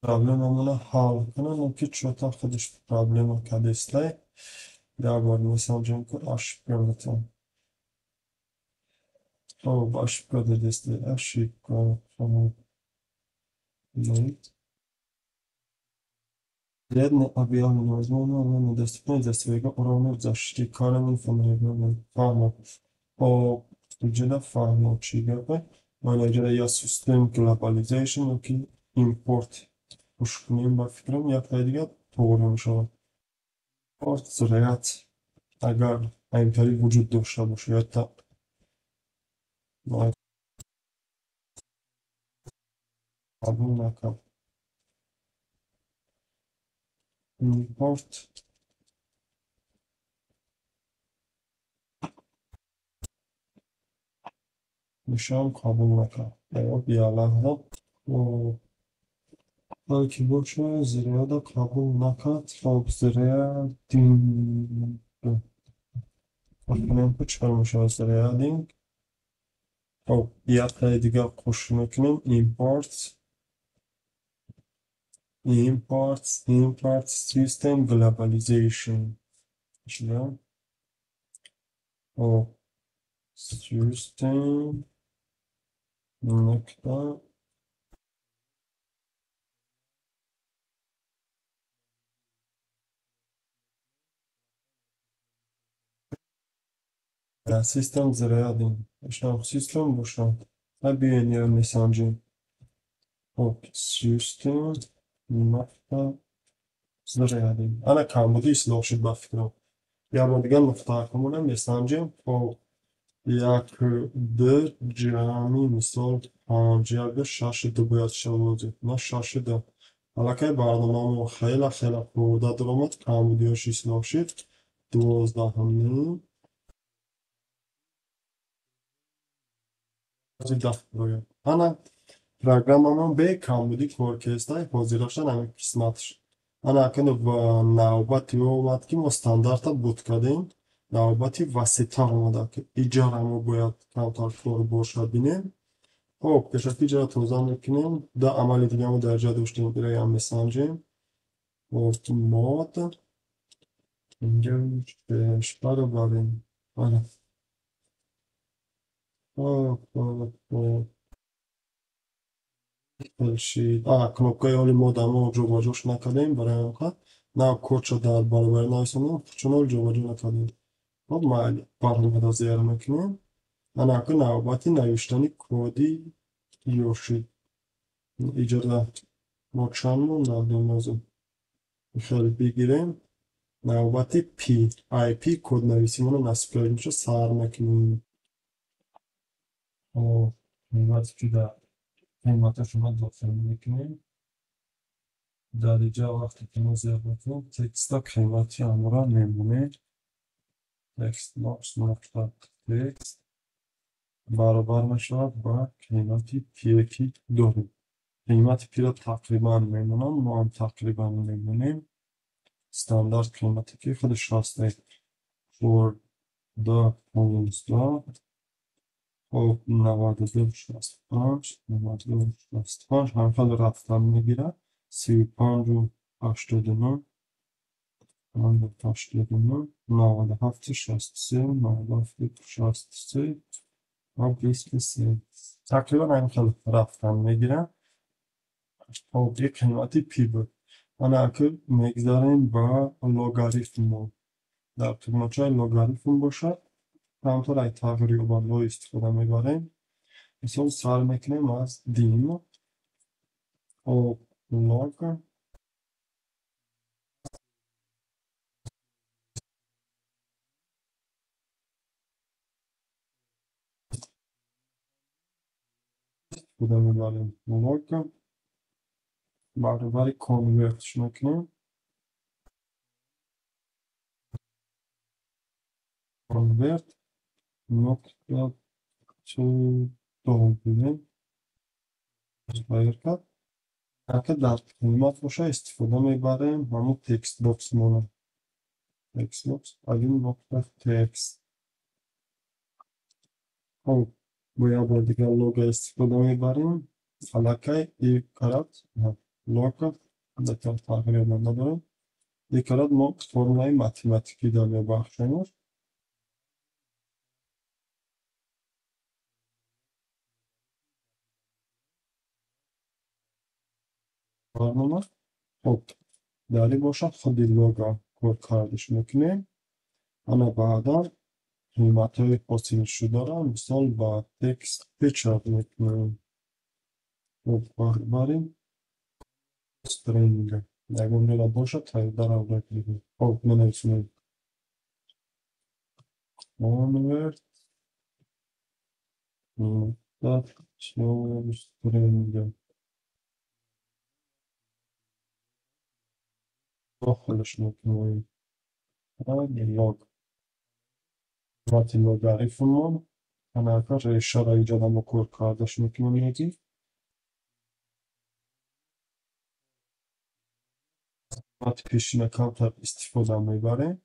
A: проблемамона ҳал кунам, ки чӯта худаш проблема кардестай. Як бор месанҷем, ки ошибка метавон. Хоб, ошибка дадест, ошибка. Хоб. Вредно объявлено, возможно, оно недоступно из-за своего уровня защиты. Карен фаҳмо. Хоб, иҷода фаҳмо чӣ гапе? Ман иҷода я system globalization ёки импорт кӯшиш кунем, ба фикрам, яктаи дигар тоғри мешавад. Импорт зуррият агар ҳаминтари вуҷуд дошта бошад, ё қабул накард. Импорт нишон қабул накард. Хоб, як лаҳза. Хоб, ки боша, зурриятро қабул накард. Хоб, зурриятинг кунем, ки чӣ кор мешавад зурриятинг. Хоб, яктаи дигар кӯшиш мекунем. Импорт, import, import system globalization. Шуда? Хоб, system нуқта систем зурриятинг. Ишнам систем бошад. Биёед инро месанҷем. Хоб, систем нуқта зурриятинг. Ана камбудӣ ислоҳ шуд, ба фикрам. Як бор дигар нуқтаҳамонро месанҷем. Хоб, як, ду ҷамъи, мисол, панҷ, як, ду, шаш, ду бояд шавад. На, шаш, ду. Аллакай барномамо хеле хеле хурда даромад, камбудиҳош ислоҳ шуд. 12,5 10 бояд. Ана программамон бе камбудӣ кор кестай, ҳозирашдан ҳамин қисматш. Ана акнун навбати омад, ки мо стандарта буд кардем. Навбати васеътар омада, ки иҷара мо бояд камтар кор бошад, бинем. Хоб, пешакӣ иҷара тоза мекунем. Ду амали дига мо дар ҷа доштем, ироам месанҷем. Хоб, мод инҷа шеш баробарем. Ана. Хоб, хоб, хоб. Кнопкаи оли мо дар мо ҷобаҷош накардем, барои ҳамин қадр на кодшо дар баробари нависондем, чун оли ҷобаҷо накардем. Хоб, майли, барномаро зер мекунем. Ана акнун навбати навиштани коди ё шуд. Иҷода мо чанд мондем лозим? Хеле бигирем. Навбати P, IP коднависимонро насб кардем, сар мекунем. Хоб, қимате ки дар қиматашро дохил мекунем. Дар инҷа вақте ки мо зер мекунем, текста қимати ҳамонро мемонем. Text box нуқта text баробар мешавад ба қимати P, ки дорем. Қимати P-ро тақрибан мемонам, мо ҳам тақрибан мемонем. Стандарт қимате ки худаш ҳаст, 14 15. Хоб, 92 65, 92 65, ҳамин хел рафтан мегирад. 35 89, 89, 97 63, 97 63 ва 23. Тақрибан ҳамин хел рафтан мегирад. Хоб, ин қимати P буд. Ана акнун мегзарем ба логарифммо. Дар тугмачаи логарифм бошад, камтар ай тағйирёбандаҳо истифода мебарем. Мисол, сар мекунем аз dim. Хоб, log истифода мебарем. Log баробари convert мекунем. Convert нуқта to down тайёр кард. Ака дар қимат боша, истифода мебарем ҳамон text box мона. Text box один нуқта text. Хоб, бо як бор дигар лога истифода мебарем. Аллакай и карат лог дар тағйирёбанда надорем. И карат мо формулаи математикӣ дар мебахшем. Барнома. Хоб, дар ин бошад худи лога кор кардаш мекунем. Ана баъдан қиматҳои ҳосилшударо мисол ба текст печат мекунем. Хоб, барем string ягон ҷода бошад тайёрдарам мекунем. Хоб, менависем convert string дохилаш мекунем лог. Қимати логарифммон анака решаро иҷода мо кор кардаш мекунем яки. Қимати пешина камтар истифода мебарем.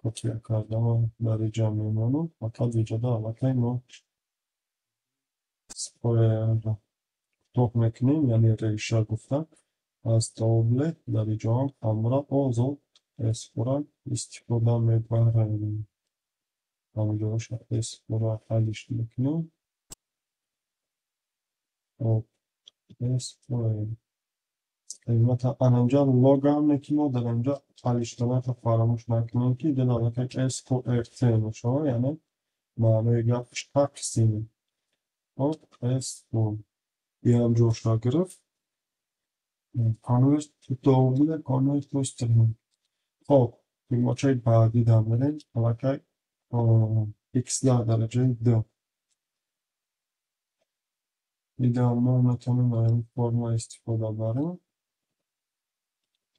A: Копия кардам дар иҷа мемонам. Фақат иҷода аллакай мо кӯтоҳ мекунем, яъне реша гуфта аз double дар иҷоам ҳамра озод S4 истифода мебарем. Ҳамҷоша S4 ҳаллиш мекунем. Хоб, S4 қимата ананҷа логам ки мо дар инҷа ҳаллиш доданаро фаромӯш накунем, ки ин аллакай SQRT мешавад, яъне маънои гап тақсим. Хоб, S4 иам ҷошро гирифт. Convert to double, convert to string. Хоб, тугмачаи баъдӣ дар мерем, аллакай x дар дараҷаи 2. Ида мо метавонем аз ин формула истифода барем.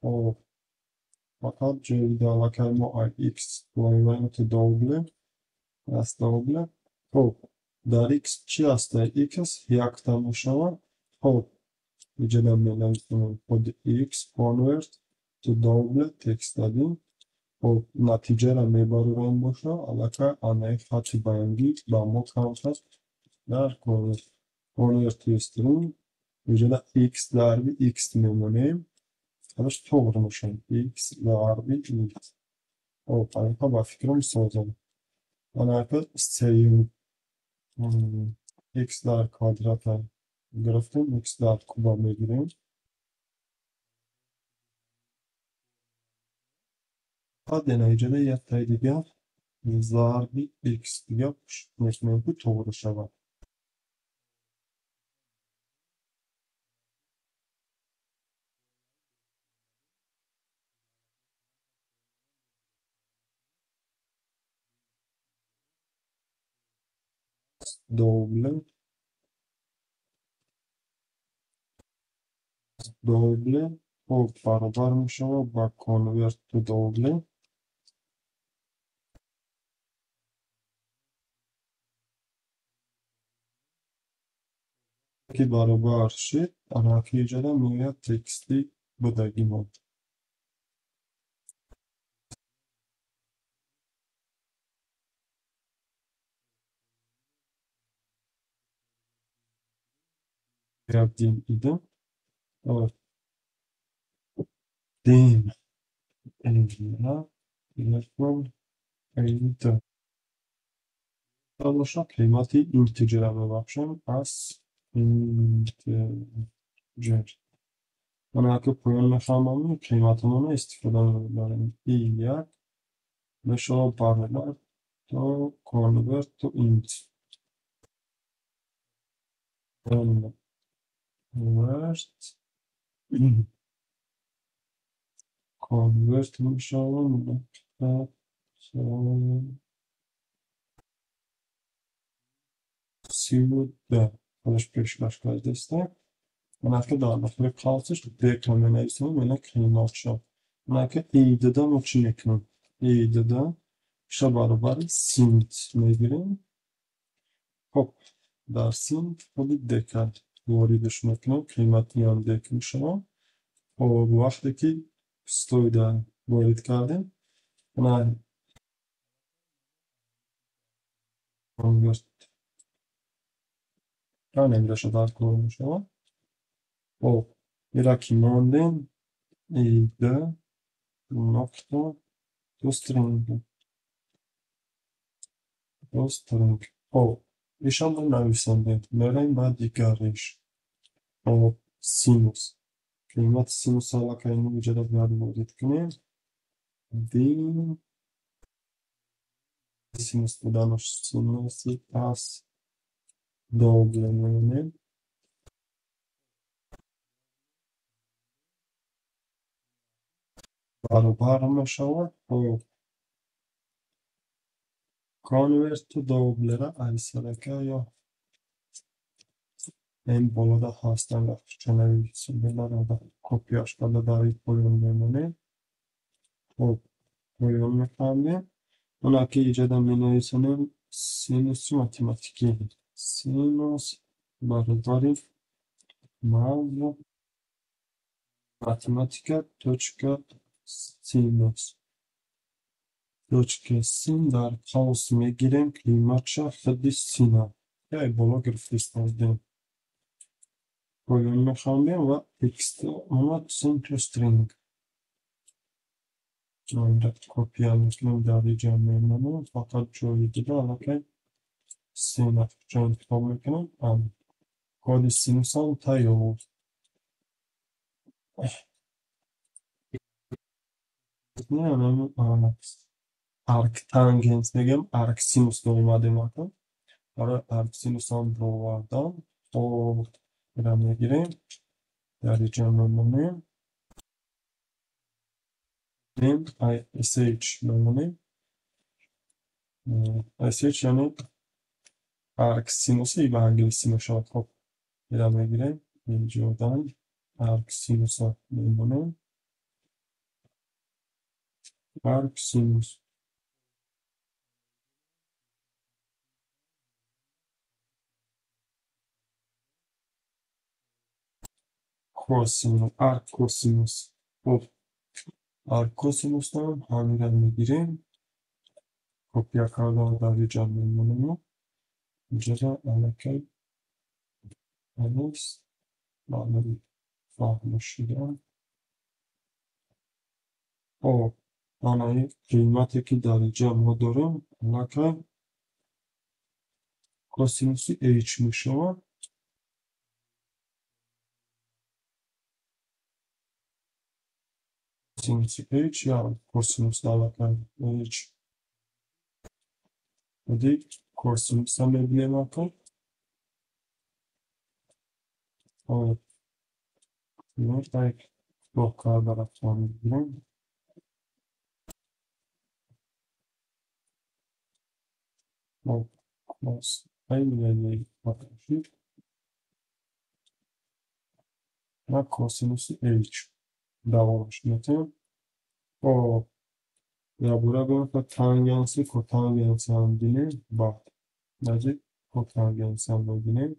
A: Хоб, фақат ҷои аллакай мо x варианти double аст double. Хоб, дар x чӣ аст? X якта мешавад. Хоб, иҷода менависем худи x convert to double text дадим. Хоб, натиҷаро мебарорем боша, аллакай анаи хати баёнгӣ ба мо камтар дар convert to string иҷода x дарби x мемонем. Хадаш тоғри мешавад. X дарби x. Хоб, анака ба фикрам созам. Анака сеюм x дар квадрата гирифтем, x дар куба мегирем. Баъд ина иҷода яктаи дигар зарби x дигар мекунем, ки тоғри шавад. Double double хоб баробар мешавад ба convert to double. Ки баробар шид, анаки иҷода меояд тексти будагимон. Dim ида. Dim ин бошад қимати integer мебахшем аз integer. Анаки поён мехоҳам қиматамонро истифода мебарем. I1 мешавад баробар то convert to int. Convert мешавад нуқта 32 худаш пешкаш кардааст. Анаки дар дохили қавсаш декро менависем, яъне қиматшо. Анаки i2-да мо чӣ мекунем? I2-да ша баробари синт мегирем. Хоб, дар синт худи дека воридаш мекунем, қимати он дек мешавад. Хоб, вақте ки пустойда ворид кардем, ана convert инҷоша дар кор мешавад. Хоб, ира ки мондем i2 нуқта to string. To string. Хоб, ишам мо нависондем. Мерем ба дигариш. Хоб, Синус. Қимати синус аллакай инҷода бояд ворид кунем. Дин синус буданаш синуси пас double мемонем. Баробар мешавад бо convert to double-ра айсарака ё ин болода ҳастанд вақти нависонда копияш карда дар ин поён мемонем. Хоб, поён мефаҳмем. Она ки иҷода менависонем синуси математикӣ. Синус баробари мав математика точка синус. Точка син дар қавс мегирем қиматша худи сина. Яй боло гирифта истодем. Поён мехондем ва текст омад sin to string. Копия мекунем дар инҷа мемонем, фақат ҷои дига аллакай сина ҷо интихоб мекунем. Коди синусам тайёр. Арктангенс мегӯям, арксинус омадем акун. Барои арксинусам бировардам. Хоб, ира мегирем, дар инҷа мемонем. SH мемонем. SH яъне арксинуси ба англисӣ мешавад. Хоб, ира мегирем, инҷодан арксинуса мемонем. Арксинус. Косинус, арккосинус. Хоб, арккосинусам ҳамира мегирем. Копия карда дар инҷа мемонем. Инҷода аллакай ҳанӯз маънои фаҳм шуда. Хоб, маънои қимате ки дар инҷа мо дорем аллакай косинуси h мешавад. Косинуси h ё косинус аллакай h. Худи косинуса мебинем акун. Хоб, кӯтоҳ карда рафтан мегирем. Хоб, кос ва косинуси h давомаш метиҳем. Хоб, ябора гуфта тангенси котангенси ҳам бинем. Баъд нази котангенси ҳам мебинем.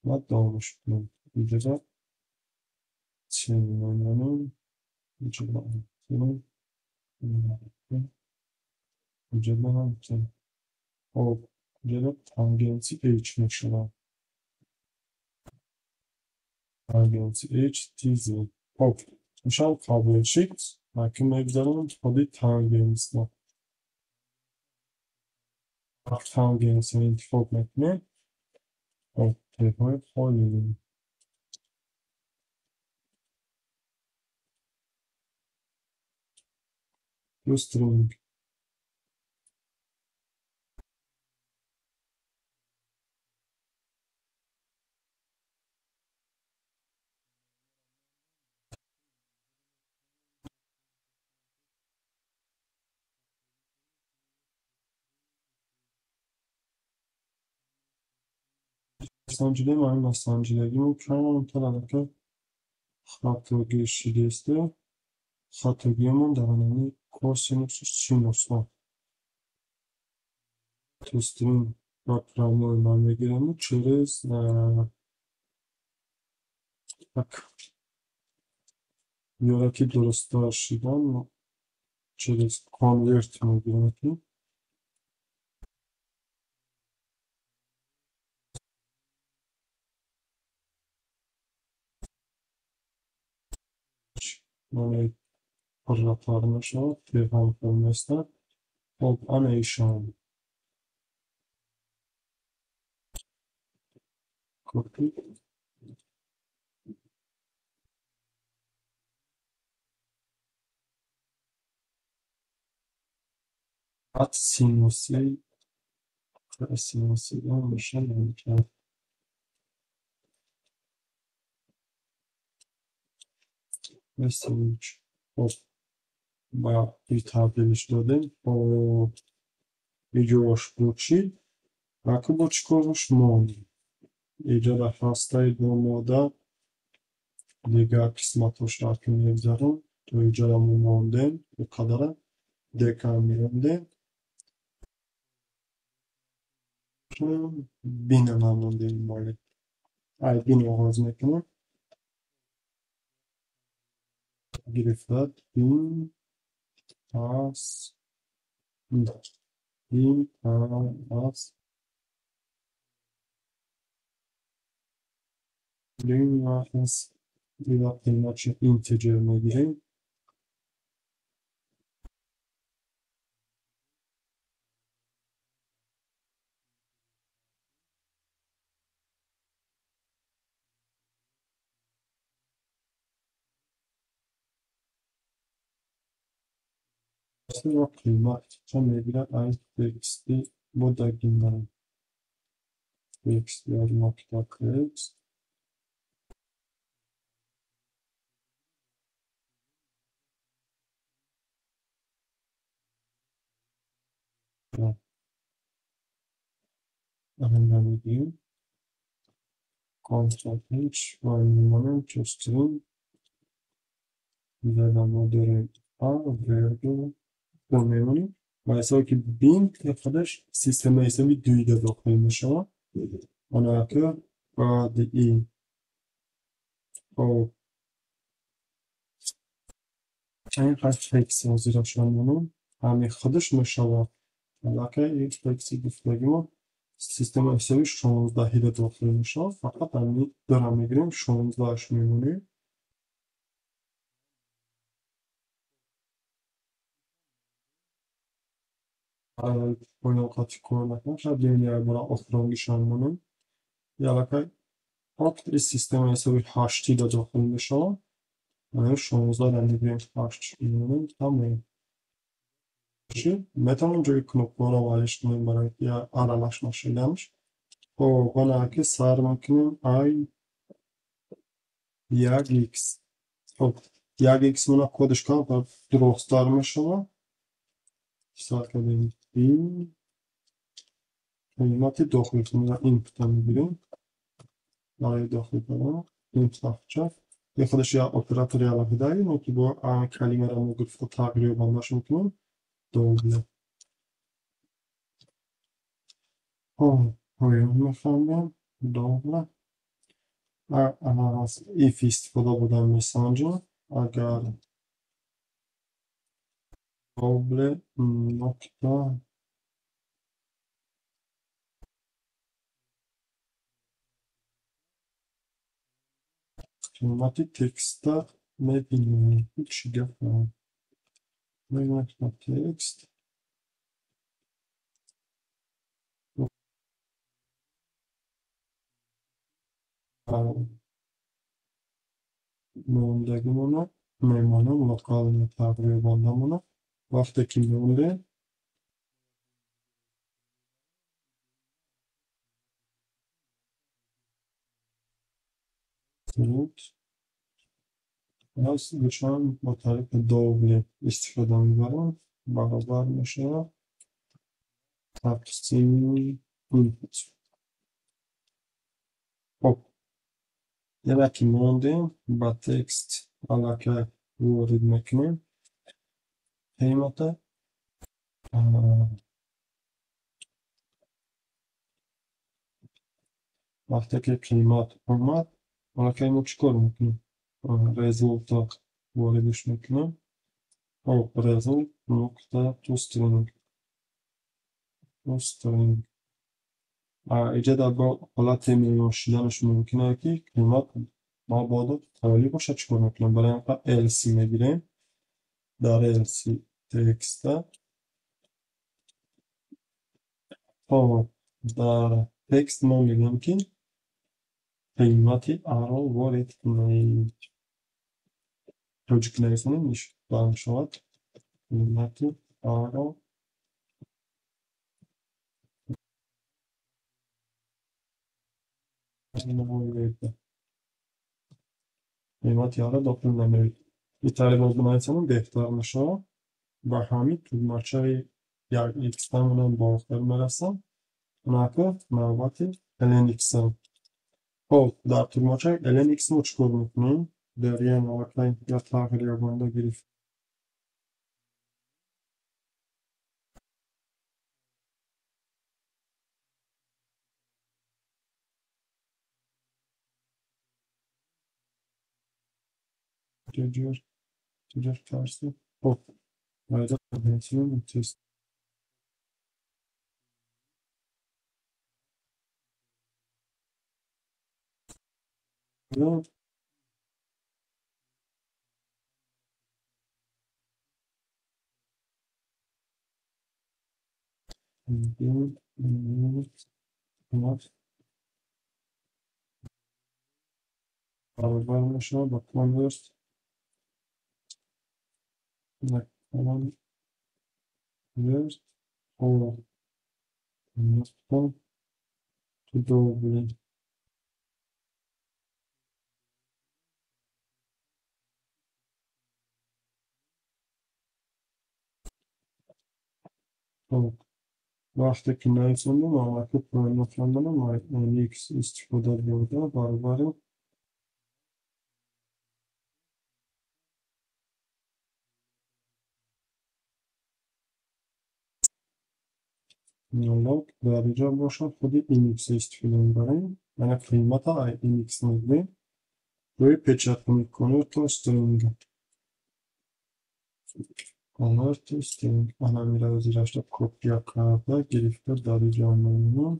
A: Баъд давомаш мекунем. Инҷода чӣ мемонем? Инҷода инҷода ҳам хоб, инҷода тангенси h мешавад. Тангенси h тз. Хоб, мешавад қабул шид. Акун мегузарем худи тангенсро. Тангенсро интихоб мекунем. Хоб, тепаи холӣ. To string. Санҷидем, ҳамин насанҷидагимо камтар аллакай хатогӣ шидааст. Хатогиамон дар ҳамин косинусу синусҳо. To string ба прямой ман мегирам через так ёра ки дурусттар шидан через convert мегирам ки маънои пурратар мешавад, певҳам местад. Хоб, ана ишон. Copy. Баъд синуси меша хоб ба и табдилиш додем. Иҷош бучид. Аку бо чӣ корш мондем? Иҷода ҳастаи домода дигар қисматҳошро ки мегзарем, то иҷода мо мондем, қадара дека мемондем. Бина намондем моли. Ай бин оғоз мекунем. Гирифта бин ас бин ас бин ас қиматши integer мегирем. Қиматша мегирад аз тексти бодагина. Тексти аз нуқта текст. Ҳаминро мегирем. Ctrl H ва мемонем to string. Зада мо дорем a вергул мемонем. Ва ҳисобе ки бин худаш системаи ҳисоби дуида дохил мешавад. Онака баъди ин хоб чанд қадр текст ҳозирашон монем, ҳамин худаш мешавад. Аллакай ин тексти гуфтагимо системаи ҳисоби 16-ҳида дохил мешавад. Фақат ҳамин дора мегирем, 16-аш мемонем. Поён қати кор накунам, шояд биёем як бора охиронгишам монем. Аллакай окт ин системаи ҳисоби 8-ида дохил мешавад. 16-ра мегирем, 8 мемонем, тамом. Метавонем ҷои кнопкаҳоро вариш кунем барои аралаш нашиданаш. Хоб, ана ки сар мекунем i 1x. Хоб, 1x мона кодаш камтар дурусттар мешавад. Сар кардем ин қимати дохил кунем, input-а мегирем. Барои дохил кардан input афча. Худаш як оператори алоҳидаи, но ки бо калимаро мо гирифта тағйир ёбандаш мекунем. Добре. Хоб, поён мефаҳмем. Добре. Аз if истифода бурдан месанҷем. Агар добле нуқта қимати текста мебинем. Чӣ гап? Нуқта текст. Мондагимона мемонем, локални тағйирёбандамона. Вақте ки мондем, аз душан бо тариқи добле истифода мебарам, баробар мешавад тақсими input. Хоб, яъне ки мондем, ба текст аллакай ворид мекунем қимата. Вақте ки қимат омад, аллакай мо чӣ кор мекунем? Result воридиш мекунем. Хоб, result нуқта toString. toString. Иҷа дар бо ҳолати меъёр шуданаш мумкин аст, ки қимат мабодо холӣ бошад, чӣ кор мекунем? Барои ин else мегирем. Дар else текста. Хоб, дар текст мо мегӯем, ки Қимати А-ро ворид кунед. Тоҷикӣ нависонем, мешавад қимати А-ро қимати А-ро дохил намоед. Ин тариқ боз бинависонем беҳтар мешавад. Ба ҳамин тугмачаи як х-амонам ба охир мерасам. Онако навбати ln x. Хоб, дар тугмачаи ln x мо чӣ кор мекунем? Дар як аллакай я тағйир ёбанда гирифт. Integer tersi. Хоб, test. Баробар мешавад ба convert convert нуқта to double. Хоб, вақте ки нависондем, аллакай правильно хонданам, x истифода бурда баробари log дар инҷо бошад худи inx истифода мебарем. Яъне қимата inx мегӯем. Рӯи печатни convert to string. Convert to string. Ана мира зирашта копия карда гирифта дар инҷо мемонам.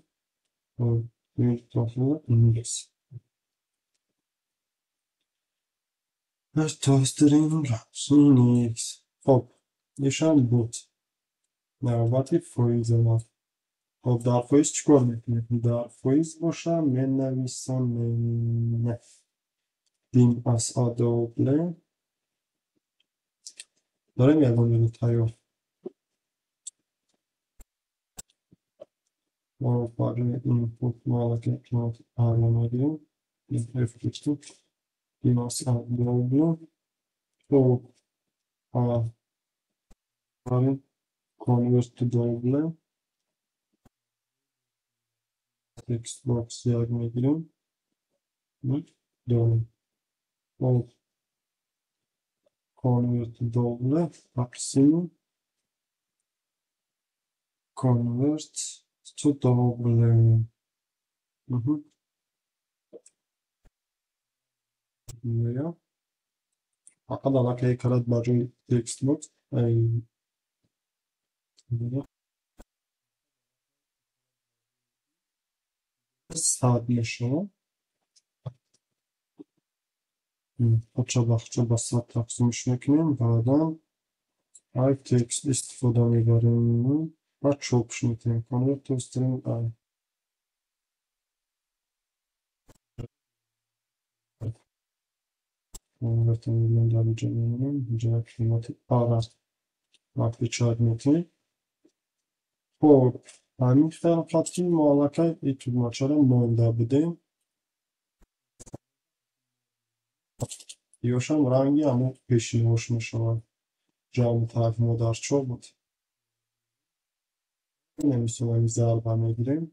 A: Дохила inx. To string inx. Хоб, ишам буд. Навбати фоиз омад. Хоб, дар фоиз чӣ кор мекунем? Дар фоиз боша менависонем dim аз а double. Дорем ягон ҷода тайёр. Мо барои input мо аллакай қимати А-ро мегирем. F гуфтем. Dim аз а double. Хоб, а барои convert to double text box як мегирем. Дорем. Хоб, convert to double тақсим convert to double. Фақат аллакай карад ба ҷои text box сад мешавад. Бахча бахча ба сад тақсимш мекунем, баъдан ай text истифода мебарем ва чопш мекунем. Convert to string i. Convert мегӯем дар инҷо мемонем. Инҷо қимати а-ро вақти чат мекунем. Хоб, ҳамин хел хатти мо аллакай ин тугмачаро монда будем. Ёшам ранги ҳамон пешинош мешавад. Ҷамъ тараф мо дар чор буд. Мисол ҳамин зарба мегирем.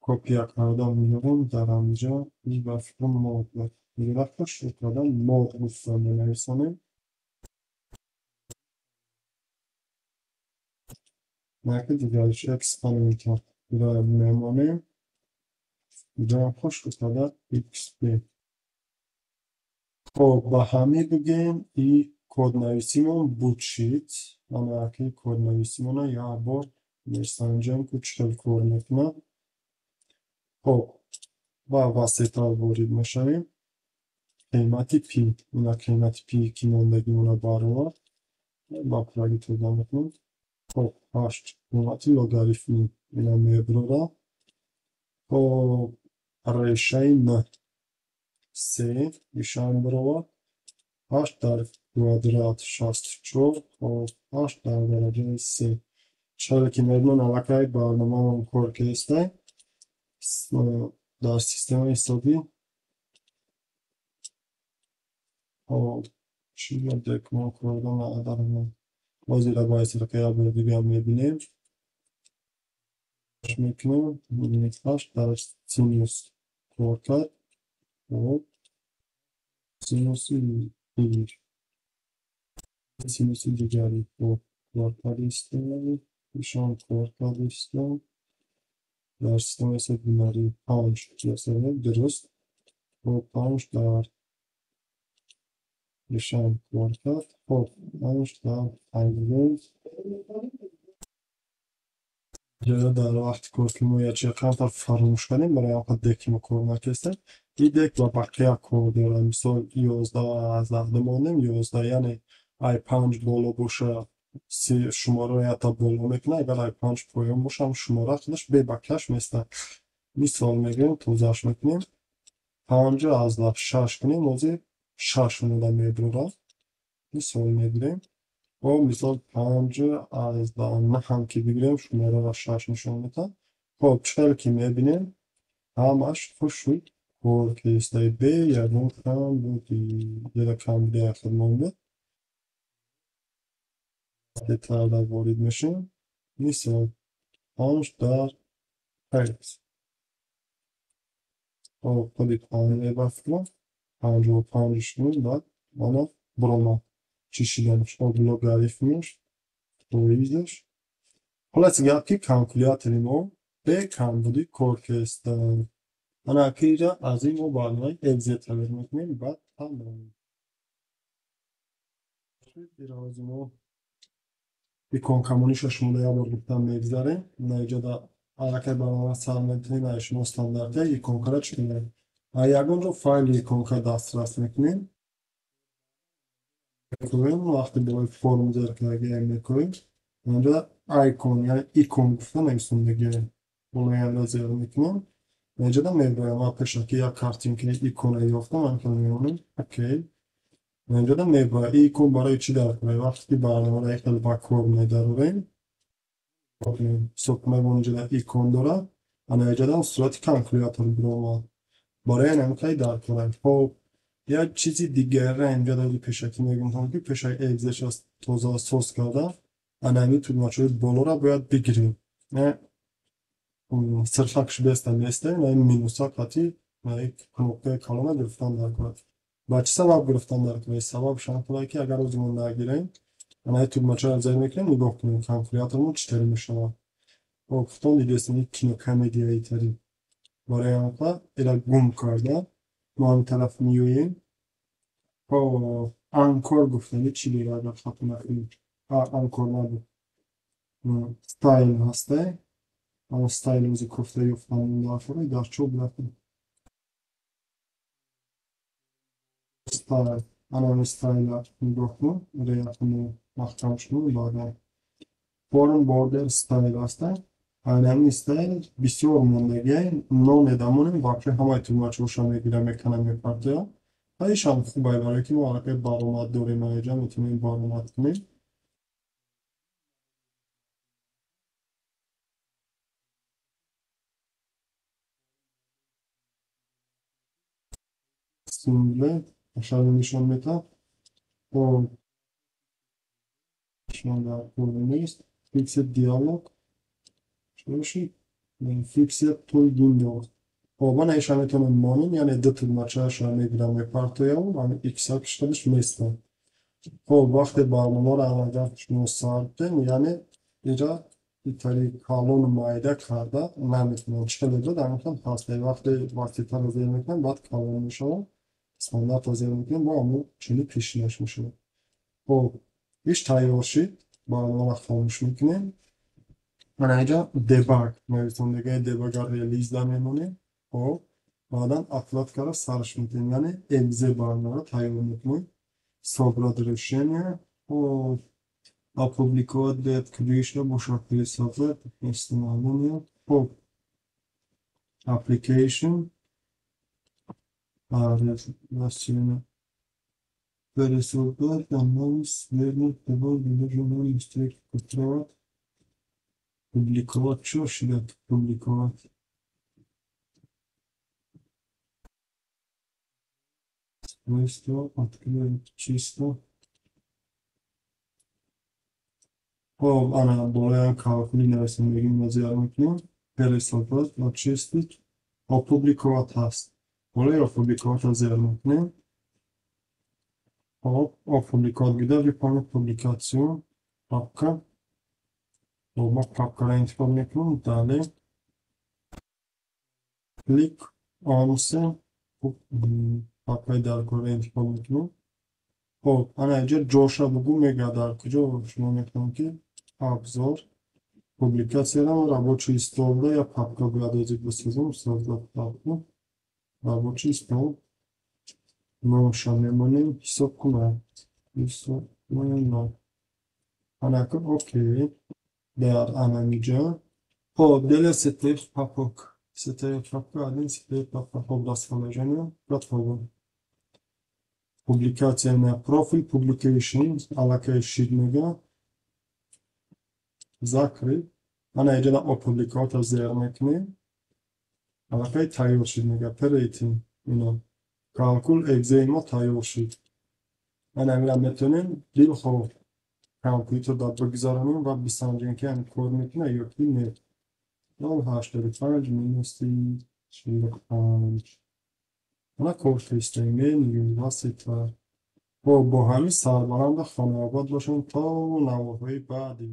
A: Копия карда меорем дар ҳаминҷо и ба фикр мод буд. Вақта шур кардан мод гуфта менависонем. Наки дигариш экспонента мемонем. Инҷо хуш карда xp. Хоб, ба ҳамин бигем и коднависимон буд шид. Анаки коднависимона як бор месанҷем, ки чӣ хел кор мекунад. Хоб, ва васеътар ворид мешавем. Қимати p, ина қимати p ки мондагимона баровард. Ба пуррагӣ тоза мекунем. Хоб, 8 қуввати логарифми ина мебурора. Хоб, решаи 9 се ишам баровард. 8 дар квадрат 64, хоб, 8 дар дараҷаи 3. Чаро ки мебинем, аллакай барномаамон кор кардааст дар системаи ҳисобӣ. Хоб, чӣ дек мо корда надорем. Ҳозир ба истифода як бор дига мебинем. Мекунем 8 дар синус кор кард. Хоб, синуси синуси дигари хоб кор кардистем, ишон кор кардистем. Дар системаи ҳисоби бинарӣ 5 ясадем, дуруст. Хоб, 5 дар ишон кор кард. Хоб, 5 дар тангент. Ҷоя дар вақти кор ки мо як чиз фаромӯш кардем, барои ҳамин деки мо кор накардем. Ин дек ба бақия кор дорад. Мисол 11,2 монем, 11, яъне ай 5 боло боша, шумораро якта боло мекунад, агар ай 5 поён боша, ҳам шумора худаш бебақияш местад. Мисол мегирем, тозааш мекунем. 5,6 кунем, ҳозир 6 омода мебурорад. Мисол мегирем. Хоб, мисол 5,9 ҳам ки бигирем, шумораро 6 нишон медиҳад. Хоб, чӣ хеле ки мебинем, ҳамаш хуш шуд. Кор кардистаи б ягон кам буд, яда кам буда худ монда. Деталда ворид мешавем. Мисол 5 дар 5. Хоб, худи 5 мебафтем. 55 шуд, баъд мана буромад. Чӣ шиданаш? Хоб, логарифмиш, фоизаш. Хулоса гап ки калкулятори мо бе камбудӣ кор кардааст. Ана акира аз ин мо барномаи Excel тайёр мекунем, баъд тамом. Ира мо иконкамониша шумо як бор гуфтан мегзарем. На иҷода аллакай барнома сар метавонем, ай шумо стандарте иконкара чӣ кунем. Ягон ҷо файли иконка дастрас мекунем. Вақте болои форм зер карда мекунем, онҷо icon, яъне икон гуфта нависондагием. Болои ҳамда зер мекунем. Инҷода мебарам, ман пешаки як картинкаи икона ёфтам, ман ки мемонем. Окей. Инҷода мебарам. Ин икон барои чӣ дар кор? Вақте ки барномаро як хел ба кор медарорем, ҳисоб кунем, онҷода икон дорад. Ана инҷода сурати калкулятор биромад. Барои ҳамин хеле дар кор. Хоб, як чизи дигарро инҷо дар пешакӣ мегӯям, ки пешаки Excel тоза соз карда, ана ҳамин тугмачаҳои болоро бояд бигирем. Сирфакш беста местем, на минуса қати, на кнопкаи калона гирифтан дар кор. Ба чӣ сабаб гирифтан дар кор? Сабаб шамхелае ки агар озимон нагирем, ана ин тугмачаро зер мекунем, нигоҳ кунем калкулятормон чӣ тавр мешавад. Хоб, худтон дидестем, ин кинокомедияи тари. Барои ҳамин ира гум карда, мо ҳамин тараф меоем. Хоб, anchor гуфтем, чӣ дорад агар хато накунем? Anchor набуд. Стайл ҳасте. Ама стайл ози кофта ёфтан дар дар чо буд? Стайл. Ана ҳамин стайла нигоҳ кун, реякуну маҳкам шуд, баъдан form border style ҳасте. Ана ҳамин стайл бисёр мондагиай, номедамонем, вообще ҳамаи тугмачаҳоша мегирам, мекунам, мепартоям. Ва ишам хуб ай, барое ки мо аллакай баромад дорем, аиҷа метавонем баромад кунем. Single ашаро нишон медиҳад. Хоб, нишон дар кор нест. Fixed dialog чӣ бошид? Fixed tool windows. Хоб, ман иша метавонам монем, яъне ду тугмачаашро мегирам, мепартоям, ҳамин икса киштадаш местам. Хоб, вақте барномаро агар шумо сар кунем, яъне инҷа итари калону майда карда наметавонам. Чӣ хеле буд, ҳамин хел ҳаст. Вақте васитаро зер мекунам, баъд калон мешавад. Стандартро зер мекунем, бо ҳамон чунин пешинаш мешавад. Хоб, иш тайёр шид, барномаро хомӯш мекунем. Мана инҷа debug нависондагии debugger release да мемонем. Хоб, баъдан отладкаро сарш мекунем, яъне exe барномаро тайёр мекунем. Собрать решение. Хоб, Опубликовать бояд куҷоишро бошад? Пересоздать установление. Хоб, application расчленение, пересоздать анализ верный настройки, публиковать, публиковать. Чё шуд публиковать? Свойства, открыть чисто. Хоб, ана болоям калкули нависем, мегим, зиёд мекунем, пересоздать, очистить, опубликовать ҳаст. Болои опубликовать зиёд мекунем. Хоб, опубликовать гида, выполнить публикацию, папка. Хоб, ма папкаро интихоб мекунем, далее клик онсе, папкаи даркорро интихоб мекунем. Хоб, ана инҷа ҷоша бугӯ мега, дар куҷо. Шумо метавонед ки абзор, публикатсияро рабочий столда я папка бояд озид бисозем. Создать папку, рабочий стол, номша мемонем ҳисоб кунад, ҳисоб ном. Анака, окей, дар анамиҷа. Хоб, далее CTF папок, CTF папка один, CTF папка. Хоб, расположение, готово. Публикация на профиль, publication аллакай шид мега, закрыть. Ана иҷода опубликовать зер мекунем, аллакай тайёр шид мега, перейти. Ино калкул экзеи мо тайёр шуд. Ана ҳамина метавонем дилхоҳ компютерда бигзаронем ва бисанҷем, ки ҳамин кор мекунад ё ки не. 0,85 минуси 45. Ана кор фиристем васитар. Бо ҳамин сарбаланду хонаобод бошем то наворҳои баъдӣ.